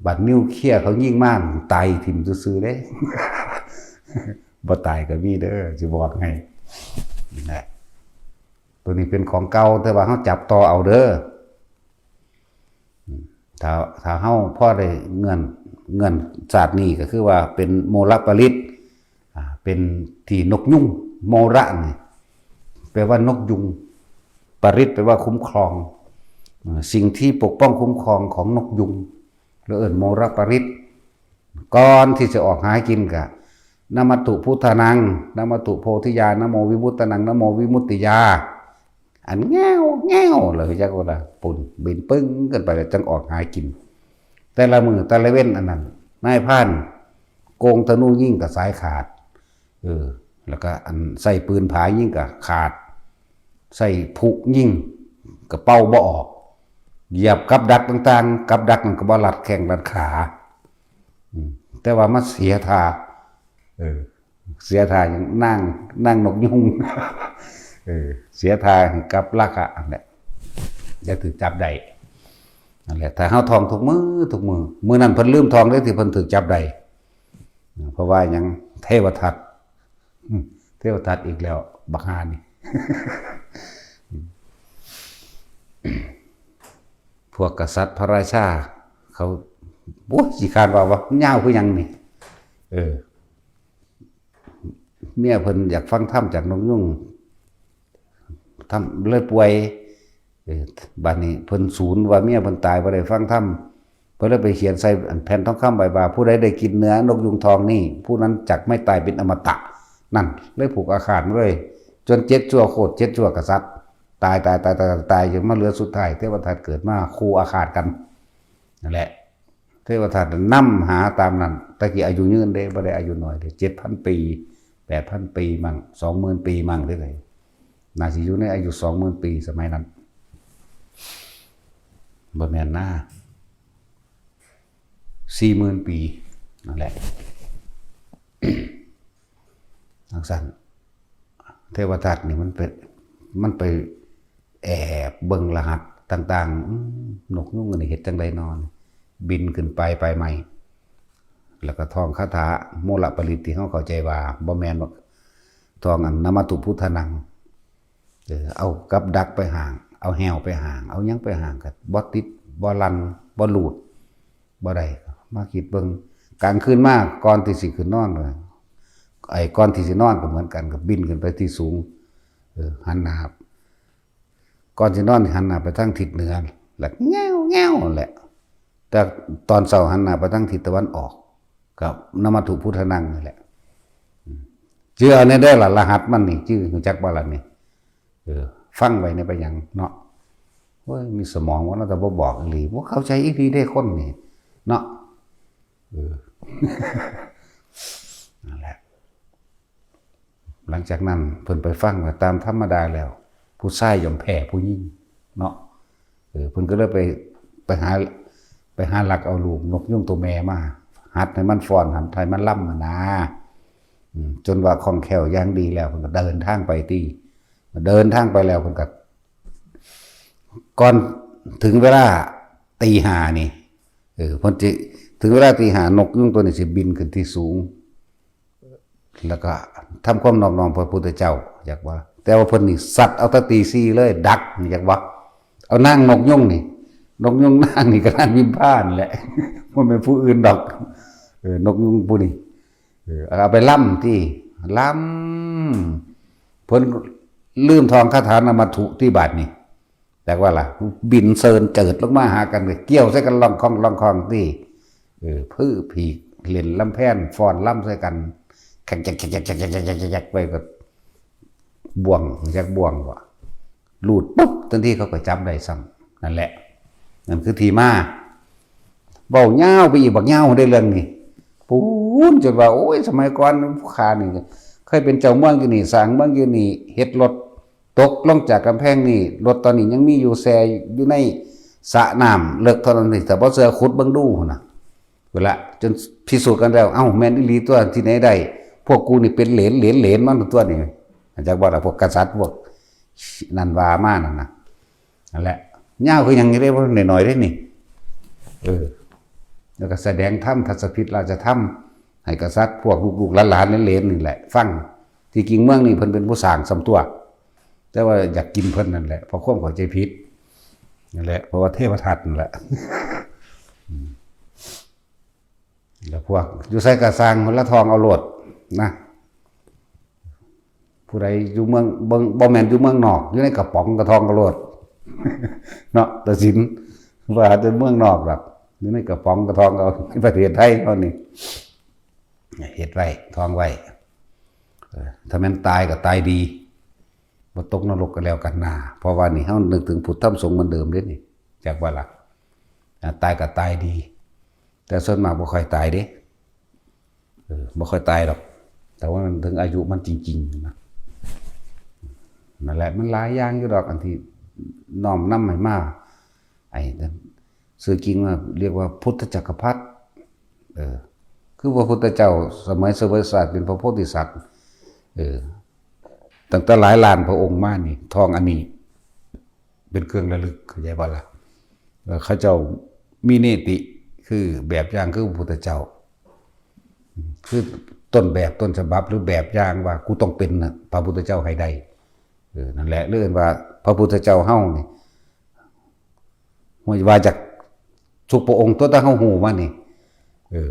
บัดนิวเคลียร์เขายิงมา ตายถิ่มซื่อๆเด้ บ่ตายก็มีเด้อ สิบอกให้ นะ ตัวนี้เป็นของเก่า แต่ว่าเฮาจับต่อเอาเด้อ ถ้า ถ้าเฮาพอได้เงิน เงินชาตินี้ก็คือว่าเป็นโมลปริต อ่า เป็นที่นกยุง โมระนี่แปลว่านกยุง ปริตแปลว่าคุ้มครอง อ่า สิ่งที่ปกป้องคุ้มครองของนกยุง เรียกเอิ้นโมระปริต ก่อนที่จะออกหากินกะ นะมัตถุพุทธานัง นะมัตถุโพธิยา นะโมวิมุตตานัง นะโมวิมุตติยา อันแง่วแง่วเลยจักว่าละ ปุ่นบินปึ้งกันไปแล้วจังออกหากิน แต่ละมื้อแต่ละเว้นอันนั้น นายพรานโกงธนูยิงกับสายขาด เออ แล้วก็อันใส่ปืนผายิงกับขาด ใส่พลุยิงกับเป่าบ่ออก เหยียบกับดักต่างๆ กับดักมันก็บ่รัดแข้งรัดขา อืม แต่ว่ามาเสียท่า เออ เสียท่าอย่างนาง นางนกยุง เออ เสียท่ากับราคะอันเนี้ย จะถือจับได้ นั่นแหละ ถ้าเฮาท่องทุกมื้อทุกมื้อ มื้อนั้นเพิ่นลืมท่องเด้อที่เพิ่นถือจับได้ เพราะว่าหยัง เทวทัต อืม เทวทัตอีกแล้ว บักฮานี่ พวกกษัตริย์พระราชา เขา โอ้ย ขี้คร้านว่า ว่ายาวคือหยังนี่ เออ เมียเพิ่นอยากฟังธรรมจากนกยุง ธรรมเลยป่วย เออ บัดนี้เพิ่นสูญว่าเมียเพิ่นตายบ่ได้ฟังธรรม เพิ่นเลยไปเขียนใส่อันแผ่นทองคำไว้ว่า ผู้ใดได้กินเนื้อนกยุงทองนี่ ผู้นั้นจักไม่ตายเป็นอมตะ นั่น เลยผูกอาฆาตมาเลย จนเจ็ดชั่วโคตร เจ็ดชั่วกษัตริย์ ตาย ตาย ตาย ตาย ตาย จนมาเหลือสุดท้าย เทวทัตเกิดมาคู่อาฆาตกัน นั่นแหละ เทวทัตนำหาตามนั้น แต่กี้อายุยืนเด้ บ่ได้อายุน้อยเด้ เจ็ดพันปี แปดพันปีมั่ง สองหมื่นปีมั่งเด้ น่าสิอยู่ในอายุสองหมื่นปีสมัยนั้น บ่แม่นนะ สี่หมื่นปี นั่นแหละ จั่งซั้น เทวทัตนี่มันไป มันไปแอบเบิ่งรหัสต่างๆ อืม นกยุงอันนี้เฮ็ดจั่งใดนอน บินขึ้นไป ไปใหม่ แล้วก็ท่องคาถาโมลปริตที่เฮาเข้าใจว่า บ่แม่นว่าท่องอันนะมัตถุพุทธานัง เออ เอากับดักไปห้าง เอาแฮวไปห้าง เอาหยังไปห้าง ก็บ่ติด บ่ลั่น บ่หลุด บ่ได้ มาคิดเบิ่ง กลางคืนมา ก่อนที่สิขึ้นนอนเลย ไอ้ก่อนที่สินอนก็เหมือนกัน ก็บินขึ้นไปที่สูง เออ หันหน้า ก่อนสินอนหันหน้าไปทางทิศเหนือ แล้วแง่วแง่วแหละ แต่ตอนเช้าหันหน้าไปทางทิศตะวันออก กับนะมัตถุพุทธานังนี่แหละ อืม ชื่อเอาแน่เด้อล่ะ รหัสมันนี่ ชื่อรู้จักบ่ล่ะนี่ เออ ฟังไว้ในไปหยังเนาะ โอ้ย มีสมองว่าน่าจะบ่บอกอีหลี บ่เข้าใจอีหลีเด้คนนี่ เนาะ เออ นั่นแหละ หลังจากนั้นเพิ่นไปฟังว่าตามธรรมดาแล้ว ผู้ชายย่อมแพ้ผู้หญิงเนาะ เออ เพิ่นก็เลยไป ไปหา ไปหาลักเอาลูกนกยุงตัวแม่มา หัดให้มันฟ้อน หัดให้มันรำหั้นนะ อืม จนว่าคล่องแคล่วอย่างดีแล้ว เพิ่นก็เดินทางไปติ เดินทางไปแล้วเพิ่นก็ ก่อนถึงเวลาตีห้านี่ เออ เพิ่นสิ ถึงเวลาตีห้านกยุงตัวนี้สิบินขึ้นที่สูง แล้วก็ทำความนอบน้อมพระพุทธเจ้า อยากว่า แต่ว่าเพิ่นนี่สัตว์เอาแต่ตีสี่เลย ดัก อยากว่า เอานางนกยุงนี่ นกยุงนางนี่ก็นางพิมพานั่นแหละ บ่แม่นผู้อื่นดอก เออ นกยุงผู้นี้ เออ เอาไปรำติ รำ เพิ่นลืมท่องคาถานะมัตถุติบาดนี่ จักว่าล่ะ บินเซินเจิดลงมาหากัน ก็เกี่ยวใส่กันล่องคองล่องคองติ เออ พื้อผีกเล่นลำแพนฟ้อนรำใส่กัน แขกแขกแขกแขกแขกแขกแขกไปก็ บ่วง จักบ่วงบ่ ลูดปุ๊บ ทันทีเขาก็จับได้ซ้ำ นั่นแหละ นั่นคือที่มา เว้ายาวไปอีกบักยาวได้เรื่องนี้ ปูนจนว่า โอ้ย สมัยก่อนผู้ข้านี่ เคยเป็นเจ้าเมืองอยู่นี่ สร้างเมืองอยู่นี่ เฮ็ดรถตกลงจากกำแพงนี่ รถตอนนี้ยังมีอยู่ แช่อยู่ในสระน้ำเลิกเท่านั้นนี่ แต่บ่เชื่อขุดเบิ่งดูหั่นน่ะ เวลาจนพิสูจน์กันแล้ว เอ้า แม่นอีหลีตัว ที่ไหนได้ พวกกูนี่เป็นเหลน เหลน เหลนมันตัวนี่ จักบ่ล่ะ พวกกษัตริย์ พวกนั่นว่ามานั่นน่ะ นั่นแหละ ยาวคือหยังอยู่เด้ บ่น้อยๆเด้นี่ เออ แล้วก็แสดงธรรม ทัศพิธราชธรรม ให้กษัตริย์ พวกลูกๆหลานๆเหลนๆนี่แหละ ฟัง ที่จริงเมืองนี่เพิ่นเป็นผู้สร้างซ้ำตัว แต่ว่าอยากกินเพิ่นนั่นแหละ เพราะความเข้าใจผิดนั่นแหละ เพราะว่าเทวทัตนั่นแหละ แล้วพวกอยู่ไสกะซ่างละทองเอาโลดนะ ผู้ใดอยู่เมืองเบิ่งบ่แม่นอยู่เมืองนอก อยู่ในกระป๋องกระทองกระโลด เนาะ ตัดสินว่าจะเมืองนอกหรอก อยู่ในกระป๋องกระทองเอา ในประเทศไทยเฮานี่ เฮ็ดไว้ทองไว้ เออ ถ้าแม่นตายก็ตายดี บ่ตกนรกก็แล้วกันนา เพราะว่านี่เฮานึกถึงพุทธธรรมสงฆ์เหมือนเดิมเด้นี่ จักว่าล่ะ อ่า ตายก็ตายดี แต่ส่วนมากบ่ค่อยตายเด้ เออ บ่ค่อยตายดอก แต่ว่ามันถึงอายุมันจริงๆนะ นั่นแหละ มันหลายอย่างอยู่ดอก อันที่น้อมนำให้มา ไอ้นั่น ชื่อจริงว่าเรียกว่าพุทธจักรพรรดิ เออ คือพระพุทธเจ้าสมัยเสวยศาสตร์เป็นพระโพธิสัตว์ เออ ตั้งแต่หลายล้านพระองค์มานี่ ทองอันนี้ เป็นเครื่องระลึก เข้าใจบ่ล่ะ เออ เขาเจ้ามีเนติ คือแบบอย่างคือพระพุทธเจ้า คือต้นแบบต้นฉบับหรือแบบอย่างว่ากูต้องเป็นน่ะ พระพุทธเจ้าให้ได้ เออ นั่นแหละ เรื่องว่าพระพุทธเจ้าเฮานี่ ว่าจากทุกพระองค์ตัวแต่เฮาฮู้มานี่ เออ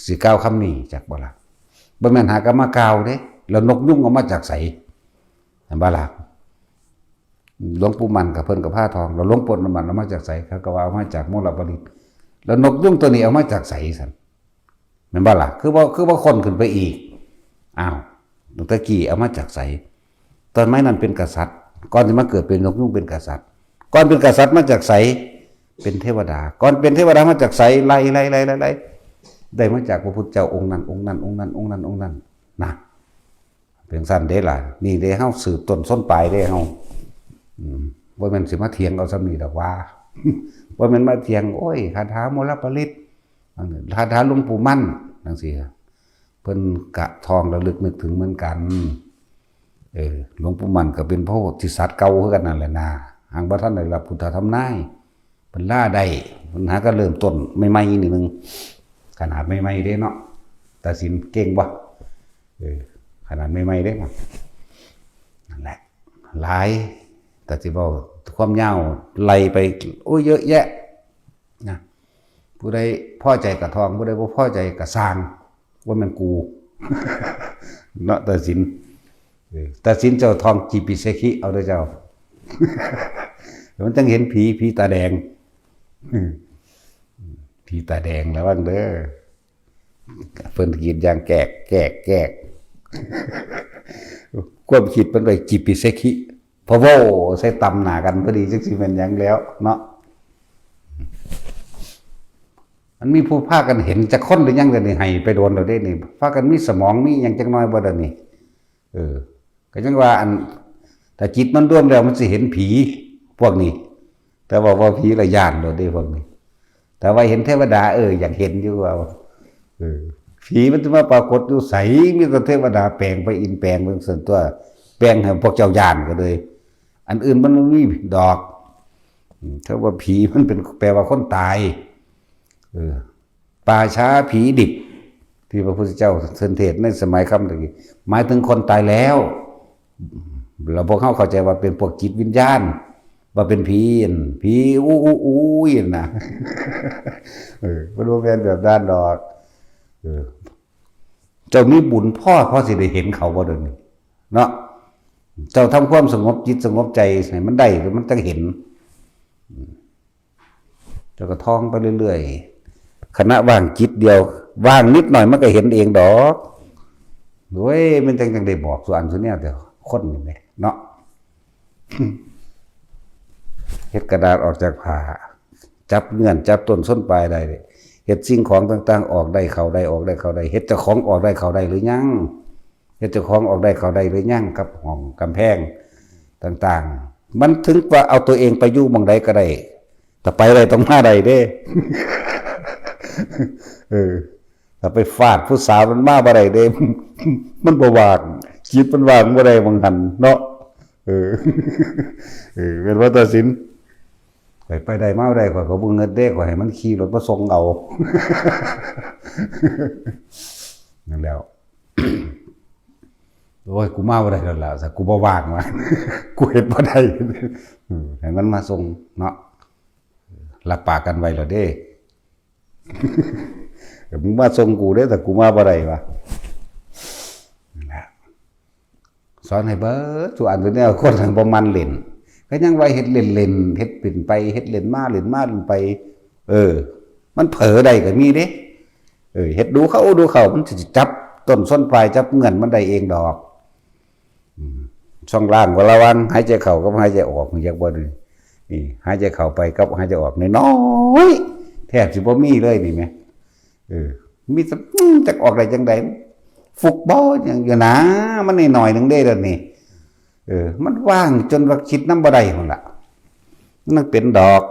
สิกล่าวคำนี้จักบ่ล่ะ บ่แม่นหากะมากล่าวเด้ แล้วนกยุงเอามาจากไส เห็นบ่ล่ะ หลวงปู่มั่นกับเพิ่นกับพระทอง แล้วหลวงปู่มั่นเอามาจากไส เขาก็ว่าเอามาจากมลปริต แล้วนกยุงตัวนี้เอามาจากไสซั่น แม่นบ่ล่ะ คือบ่ คือบ่ค้นขึ้นไปอีก อ้าว ตั้งแต่กี้เอามาจากไส ตอนไม้นั้นเป็นกษัตริย์ ก่อนสิมาเกิดเป็นนกยุงเป็นกษัตริย์ ก่อนเป็นกษัตริย์มาจากไส เป็นเทวดา ก่อนเป็นเทวดามาจากไส ไล่ ไล่ ไล่ ไล่ ไล่ ได้มาจากพระพุทธเจ้าองค์นั้น องค์นั้น องค์นั้น องค์นั้น องค์นั้น นะ เป็นซั่นเด้ล่ะ นี่เด้เฮาสืบต้นส้นปลายเด้เฮา อืม บ่แม่นสิมาเถียงเอาส่ำนี้ดอกว่า บ่แม่นมาเถียง โอ้ย คาถามลปริต คาถาหลวงปู่มั่น จังซี้ เพิ่นกะทองระลึกนึกถึงเหมือนกัน เออ หลวงปู่มั่นก็เป็นพระโพธิสัตว์เก่าคือกันนั่นแหละนะ หากบ่ทันได้รับพุทธธรรมนาย เพิ่นลาได้ เพิ่นหาก็เริ่มต้นใหม่ๆนี่นึง ขนาดใหม่ๆเด้เนาะ ตัดสินเก่งบ่ เออ ขนาดใหม่ๆเด้เนาะ นั่นแหละ หลาย แต่สิเว้าความยาวไล่ไป โอ้ย เยอะแยะ นะ ผู้ใดพอใจกะทอง ผู้ใดบ่พอใจกะซ่าง ว่าแม่นกู เนาะ ตัดสิน เออ ตัดสินเจ้าทองจีปิเซคิเอาเด้อเจ้า มันจังเห็นผี ผีตาแดง อืม ผีตาแดงระวังเด้อ เพิ่นกรีดยางแกก แกก แกก ความคิดเพิ่นไปจีปิเซคิ พะโว้ใส่ตำหน้ากันพอดี จักสิแม่นหยังแล้วเนาะ มันมีผู้พากันเห็นจักคนหรือยัง เดี๋ยวนี้ให้ไปโดนแล้วเด้นี่ พากันมีสมองมีหยังจักหน่อยบ่เดี๋ยวนี้ เออ ก็จังว่าอัน ถ้าจิตมันรวมแล้วมันสิเห็นผี พวกนี้ แต่ว่า ว่าผีละย่านโลดเด้พวกนี้ แต่ว่าเห็นเทวดา เออ อยากเห็นอยู่ว่า เออ ผีมันจะมาปรากฏอยู่ไส มีแต่เทวดาแปลงไปอินแปลงเบิ่งซั่นตัว แปลงให้พวกเจ้าย่านก็เลย อันอื่นมันบ่มีดอก อืม ถ้าว่าผีมันเป็นแปลว่าคนตาย เออ ป่าช้าผีดิบ ที่พระพุทธเจ้าเทศน์ในสมัยคำตะกี้ หมายถึงคนตายแล้ว แล้วพวกเขาเข้าใจว่าเป็นพวกจิตวิญญาณ ว่าเป็นผีอัน ผีอู้อู้อู้ยนะ เออ มันบ่แม่นแบบนั้นดอก เออ เจ้ามีบุญพอ พอสิได้เห็นเขาบ่เดี๋ยวนี้ เนาะ เจ้าทำความสงบจิตสงบใจให้มันได้ มันจังเห็น เจ้าก็ท่องไปเรื่อยๆ ขณะว่างจิตเดียว ว่างนิดหน่อยมันก็เห็นเองดอก โอ้ย มันจัง จังได้บอกสู่อันสู่แนว แต่คนนี่แหละเนาะ เฮ็ดกระดาษออกจากผ้า จับเงื่อน จับต้นส้นปลายได้ เฮ็ดสิ่งของต่างๆ ออกได้เข้าได้ ออกได้เข้าได้ เฮ็ดเจ้าของออกได้เข้าได้หรือยัง เฮ็ดเจ้าของออกได้เข้าได้หรือยัง กับห้องกำแพงต่างๆ มันถึงว่าเอาตัวเองไปอยู่หม่องใดก็ได้ แต่ไปได้ต้องมาได้เด้ เออ ถ้าไปฟาดผู้สาวมันมาบ่ได้เด้ มันบ่ว่าง จิตมันว่างบ่ได้หม่องหั้นเนาะ เออ เออ เป็นว่าตัดสิน ข้อยไปได้มาบ่ได้ ข้อยก็บ่เงิดเด้ ข้อยให้มันขี่รถมาส่งเอา นั่นแหล้ว โอ้ย กูมาบ่ได้แล้วล่ะ แต่กูบ่ว่างว่ะ กูเฮ็ดบ่ได้ อืม ให้มันมาส่งเนาะ รับปากกันไว้แล้วเด้ เดี๋ยวมึงมาส่งกูเด้ แต่กูมาบ่ได้วะ นั่นแหละ สอนให้เบิดทุกอันตัวเนี้ย คนทางบ่มันเล่น ก็ยังว่าเฮ็ดเล่นๆ เฮ็ดเล่นไป เฮ็ดเล่นมา เล่นมา เล่นไป เออ มันเผลอได้ก็มีเด้ เออ เฮ็ดดูเข้า ดูเข้า มันสิจับต้นส้นปลาย จับเงื่อนมันได้เองดอก อืม ช่องว่างก็ระวัง หายใจเข้ากับหายใจออก มันจักบ่ดี นี่ หายใจเข้าไปกับหายใจออกน้อยๆ แทบสิบ่มีเลยนี่แหม เออ มีแต่ อืม จักออกได้จังใด ฟุกบ่ ยังอยู่นะ มันน้อยๆ หนึ่งเด้เดี๋ยวนี้ เออ มันว่างจนว่าคิดนำบ่ได้พุ่นล่ะ มันเป็นดอก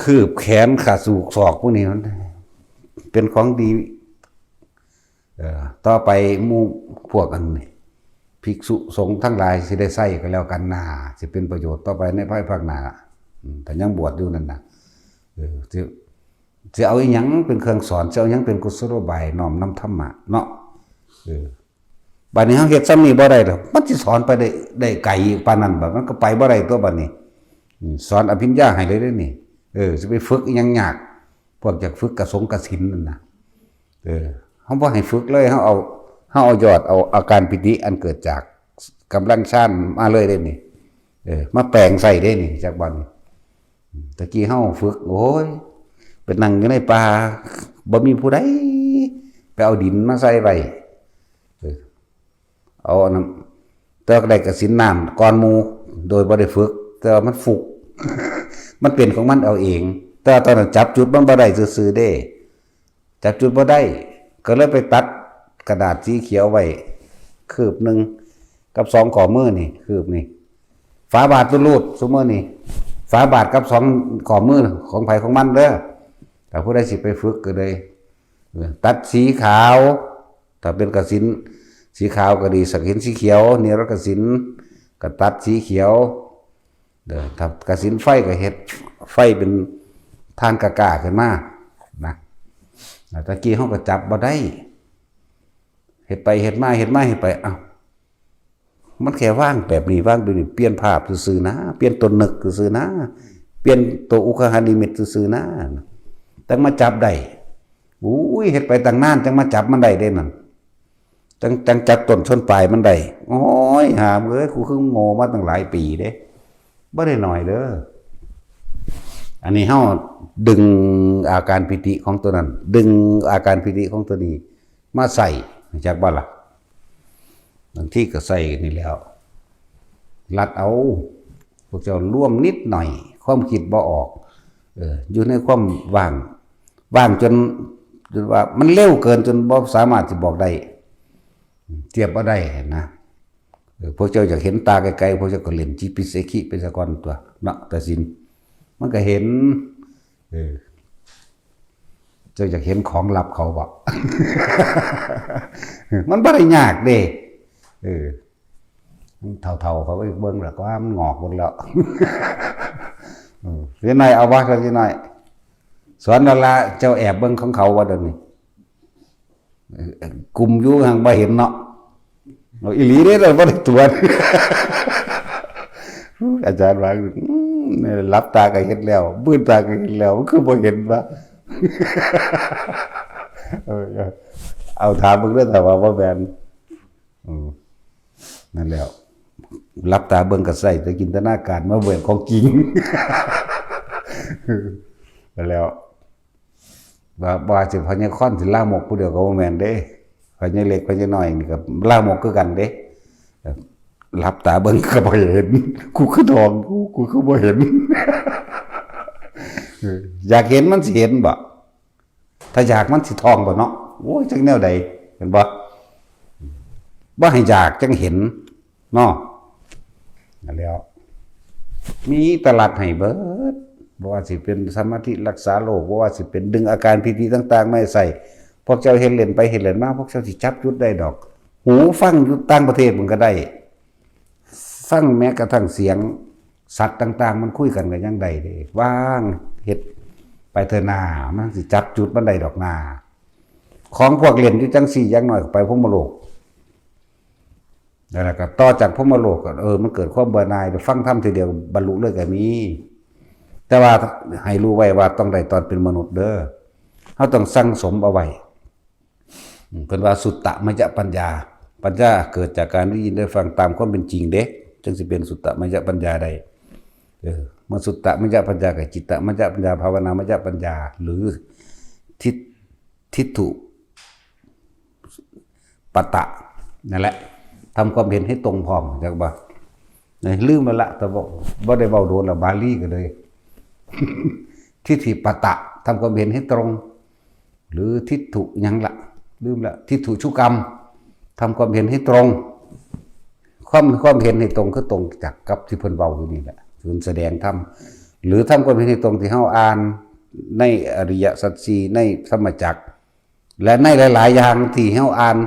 คืบแขนขาสูกศอกพวกนี้มัน เป็นของดี เอ่อ ต่อไปหมู่พวกอันนี้ ภิกษุสงฆ์ทั้งหลายสิได้ใช้ก็แล้วกันนา สิเป็นประโยชน์ต่อไปในภายภาคหน้า อืม ถ้ายังบวชอยู่นั่นน่ะ เออ สิ สิเอาอิหยังเป็นเครื่องสอน สิเอาอิหยังเป็นกุศโลบายน้อมนำธรรมะเนาะ เออ บัดนี้เฮาเฮ็ดส่ำนี้บ่ได้ดอก มันสิสอนไปได้ ได้ไกลปานนั้นบ่ มันก็ไปบ่ได้ตัวบัดนี้ อืม สอนอภิญญาให้เลยเด้อนี่ เออ สิไปฝึกอิหยังยาก พวกอยากฝึกกสิณกสิณนั่นน่ะ เออ เฮาบ่ให้ฝึกเลย เฮาเอา เฮาเอายอด เอาอาการปีติอันเกิดจากกำลังฌานมาเลยเด้อนี่ เออ มาแปลงใส่เด้อนี่ จักบัดนี้ ตะกี้เฮาฝึก โอ้ย ไปนั่งอยู่ในป่า บ่มีผู้ใดไปเอาดินมาใส่ไว้ เออ เอาอันนั้น แต่ว่าได้กสิณน้ำก่อนหมู่ โดยบ่ได้ฝึก แต่ว่ามันฟุก มันเป็นของมันเอาเอง แต่ว่าตอนนั้นจับจุดมันบ่ได้ซื่อๆ เด้ จับจุดบ่ได้ ก็เลยไปตัดกระดาษสีเขียวไว้ คืบหนึ่ง กับสองข้อมือนี่ คืบนี่ ฝาบาทรูดๆ ซุมื้อนี่ ฝาบาทกับสองข้อมือของไผของมันเด้อ ถ้าผู้ใดสิไปฝึกก็เลย เออ ตัดสีขาว ถ้าเป็นกสิณสีขาวก็ดี กสิณสีเขียว นิรกสิณก็ตัดสีเขียว เด้อ ถ้ากสิณไฟก็เฮ็ดไฟเป็นทานกะกะขึ้นมา นะ แล้วตะกี้เฮาก็จับบ่ได้ เฮ็ดไปเฮ็ดมา เฮ็ดมาเฮ็ดไป อ้าว มันแค่วางแบบนี้ วางแบบนี้ เปลี่ยนภาพซื่อๆ นะ เปลี่ยนตัวนึกซื่อๆ นะ เปลี่ยนตัวอุคหานิมิตซื่อๆ นะ จั่งมาจับได้ อุ้ย เฮ็ดไปตั้งนาน จั่งมาจับมันได้เด้นั่น จั่ง จั่งจับต้นชนปลายมันได้ โอ้ย หามเอ้ย กูคือโง่มาตั้งหลายปีเด้ บ่ได้น้อยเด้อ อันนี้เฮาดึงอาการปีติของตัวนั้น ดึงอาการปีติของตัวนี้ มาใส่ จักบ่ล่ะ บางทีก็ใส่นี่แหล้ว ลัดเอา พวกเจ้าร่วมนิดหน่อย ความคิดบ่ออก เออ อยู่ในความว่าง ว่างจน จนว่ามันเร็วเกินจนบ่สามารถสิบอกได้ เทียบบ่ได้นะ เออ พวกเจ้าอยากเห็นตาไกลๆ พวกเจ้าก็เล่นจิปปิเสขิไปซะก่อนตัว เนาะ กสิณ มันก็เห็น เออ เจ้าอยากเห็นของลับเขาบ่ มันบ่ได้ยากเด้ เออ เฒ่าๆ เขาไปเบิ่งแล้วก็ว่ามันงอกหมดแล้ว เออ เดี๋ยวหน่อยเอาบ่ เดี๋ยวหน่อย สอนแล้วละ เจ้าแอบเบิ่งของเขาบ่เดี๋ยวนี้ เออ กลุ่มอยู่หั่นบ่เห็นเนาะ เอาอีหลีเด้ เราบ่ได้ตรวจ อาจารย์ว่า อืม หลับตาก็เห็นแล้ว มืดตาก็เห็นแล้ว มันคือบ่เห็นวะ เออ เอาถามเบิ่งเด้อ ถ้าว่าบ่แม่น อืม นั่นแหล้ว หลับตาเบิ่งก็ใส่แต่จินตนาการมาเบิ่งของจริง นั่นแหล้ว ว่า ว่าสิพญาคอนสิลามกผู้เดียวก็บ่แม่นเด้ พญาเล็กพญาน้อยนี่ก็ลามกคือกันเด้ หลับตาเบิ่งก็บ่เห็น กูคือทอง กู กูคือบ่เห็น เออ อยากเห็นมันสิเห็นบ่ ถ้าอยากมันสิทองบ่เนาะ โอ้ย จักแนวใด เห็นบ่ บ่ให้อยากจั่งเห็น เนาะ นั่นแหล้ว มีตลาดให้เบิด บ่ว่าสิเป็นสมาธิรักษาโรค บ่ว่าสิเป็นดึงอาการปีติต่างๆ มาให้ใส่ พวกเจ้าเฮ็ดเล่นไปเฮ็ดเล่นมา พวกเจ้าสิจับจุดได้ดอก หูฟังอยู่ต่างประเทศมันก็ได้ ฟังแม้กระทั่งเสียงสัตว์ต่างๆ มันคุยกันก็ยังได้เด้ ว่างเฮ็ดไปเถอะนา มันสิจับจุดมันได้ดอกนา ของพวกเล่นอยู่จั่งซี้ อย่างน้อยก็ไปพรหมโลก นั่นแหละก็ต่อจากพรหมโลกก็ เออ มันเกิดความเบื่อหน่าย ไปฟังธรรมทีเดียวบรรลุเลยก็มี แต่ว่าให้รู้ไว้ว่าต้องได้ตอนเป็นมนุษย์เด้อ เราต้องสั่งสมเอาไว้ อืม เพิ่นว่าสุตตมยปัญญา ปัญญาเกิดจากการได้ยินได้ฟังตามความเป็นจริงเด้ จึงสิเป็นสุตตมยปัญญาได้ เออ เมื่อสุตตมยปัญญากับจิตตมยปัญญา ภาวนามยปัญญา หรือทิฏ ทิฏฐุปตะ นั่นแหละ ทำความเห็นให้ตรงพร้อม จักบ่ ลืมไปละ แต่บ่ บ่ได้เว้าโดนละ บาลีก็เลย ทิฏฐิปตะ ทำความเห็นให้ตรง หรือทิฏฐุหยังละ ลืมละ ทิฏฐุชุกรรม ทำความเห็นให้ตรง ความ ความเห็นให้ตรงคือตรงจากกับที่เพิ่นเว้าอยู่นี่แหละ เพิ่นแสดงธรรม หรือทำความเห็นให้ตรงที่เฮาอ่านในอริยสัจสี่ ในธรรมจักร และในหลายๆอย่างที่เฮาอ่าน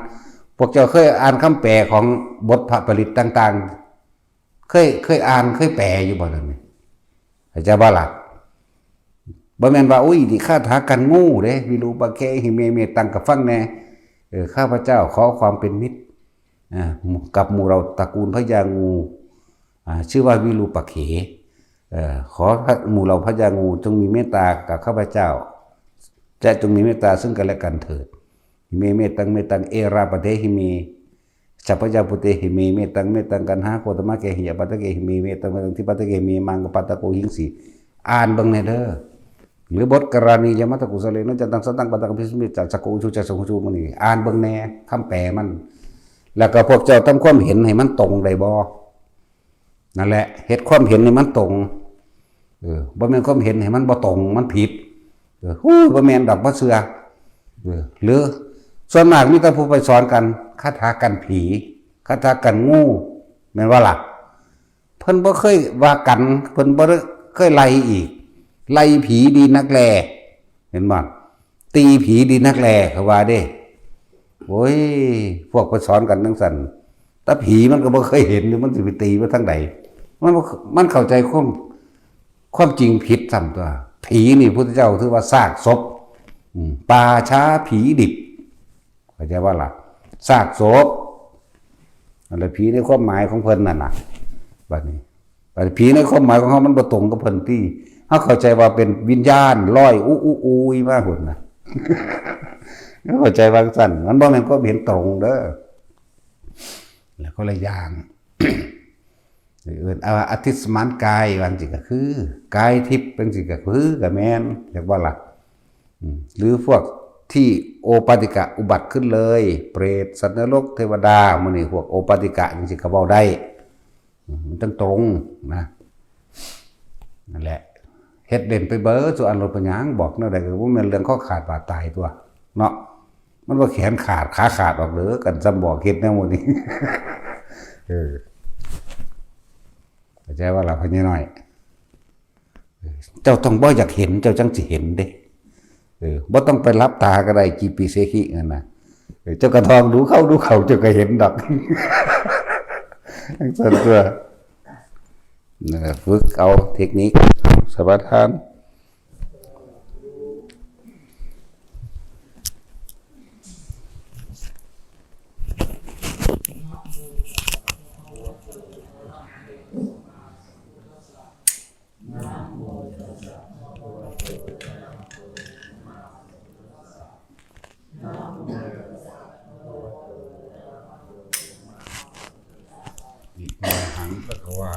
พวกเจ้าเคยอ่านคำแปลของบทพระปริตรต่างๆ เคย เคยอ่าน เคยแปลอยู่บ่ล่ะนี่ เข้าใจบ่ล่ะ บ่แม่นว่า อุ้ย นี่คาถากันงูเด้ วิรูปะเขหิเม เมตัง ก็ฟังแน่ เออ ข้าพเจ้าขอความเป็นมิตร อ่า กับหมู่เหล่าตระกูลพญางู อ่า ชื่อว่าวิรูปะเข เอ่อ ขอหมู่เหล่าพญางูจงมีเมตตากับข้าพเจ้า และจงมีเมตตาซึ่งกันและกันเถิด หิเม เมตัง เมตัง เอราปะเทหิเม สัพพยาปุเตหิเม เมตัง เมตัง กันหาโคตมะเกหิยะปะทะเกหิเม เมตัง เมตัง ทิปะทะเกหิเม มังกะปะตะโกหิงสี อ่านเบิ่งแน่เด้อ หรือบทกรณียมัตตกุสเลนะจันตังสันตังปะตังพิสมิจัสสะโกอุชุจัสสะหุชุมื้อนี้ อ่านเบิ่งแน่ คำแปลมัน แล้วก็พวกเจ้าทำความเห็นให้มันตรงได้บ่ นั่นแหละ เฮ็ดความเห็นให้มันตรง เออ บ่แม่นความเห็นให้มันบ่ตรง มันผิด เออ ฮู้ บ่แม่นดอก บ่เชื่อ เออ หรือส่วนมากมีแต่ผู้ไปสอนกัน คาถากันผี คาถากันงู แม่นบ่ล่ะ เพิ่นบ่เคยว่ากัน เพิ่นบ่ได้เคยไล่อีก ไล่ผีดีนักแล เห็นบ่ ตีผีดีนักแล เขาว่าเด้ โอ้ย พวกไปสอนกันจั่งซั้น แต่ผีมันก็บ่เคยเห็น มันสิไปตีมาทางใด มันบ่ มันเข้าใจความ ความจริงผิดซ้ำตัว ผีนี่พุทธเจ้าถือว่าซากศพ อืม ป่าช้าผีดิบ เข้าใจบ่ล่ะ ซากศพ นั่นแหละ ผีในความหมายของเพิ่นนั่นน่ะ บัดนี้ บัดนี้ผีในความหมายของเฮามันบ่ตรงกับเพิ่นติ เฮาเข้าใจว่าเป็นวิญญาณลอยอู้อู้อู้มาพุ่นน่ะ เข้าใจว่าจั่งซั้น มันบ่แม่นความเห็นตรงเด้อ แล้วคนละอย่าง เอิ้นเอาอธิสมานกายว่าจั่งซี้ก็คือ กายทิพย์จั่งซี้ก็คือ ก็แม่น เรียกว่าล่ะ อืม หรือพวกที่โอปาติกะอุบัติขึ้นเลย เปรต สัตว์นรก เทวดา มื้อนี้พวกโอปาติกะจั่งซี้ก็เว้าได้ อืม มันจั่งตรงนะ นั่นแหละ เฮ็ดเล่นไปเบิดซุอันโลด เป็นหยัง บอกแนวใดก็บ่แม่นเรื่องคอขาดบาดตายตัว เนาะ มันบ่แขนขาดขาขาดออกเด้อ กันซ้ำบอกเฮ็ดแนวหมู่นี้ เออ เข้าใจบ่ล่ะ พ่อใหญ่น้อย เจ้าต้องบ่อยากเห็น เจ้าจั่งสิเห็นเด้ เออ บ่ต้องไปหลับตาก็ได้ จีปีเสขินั่นน่ะ เออ เจ้าก็ทองดูเข้าดูเข้า เจ้าก็เห็นดอก จั่งซั้นตัว นั่นแหละ ฝึกเอาเทคนิค สมาทาน อิมาหังภะคะวา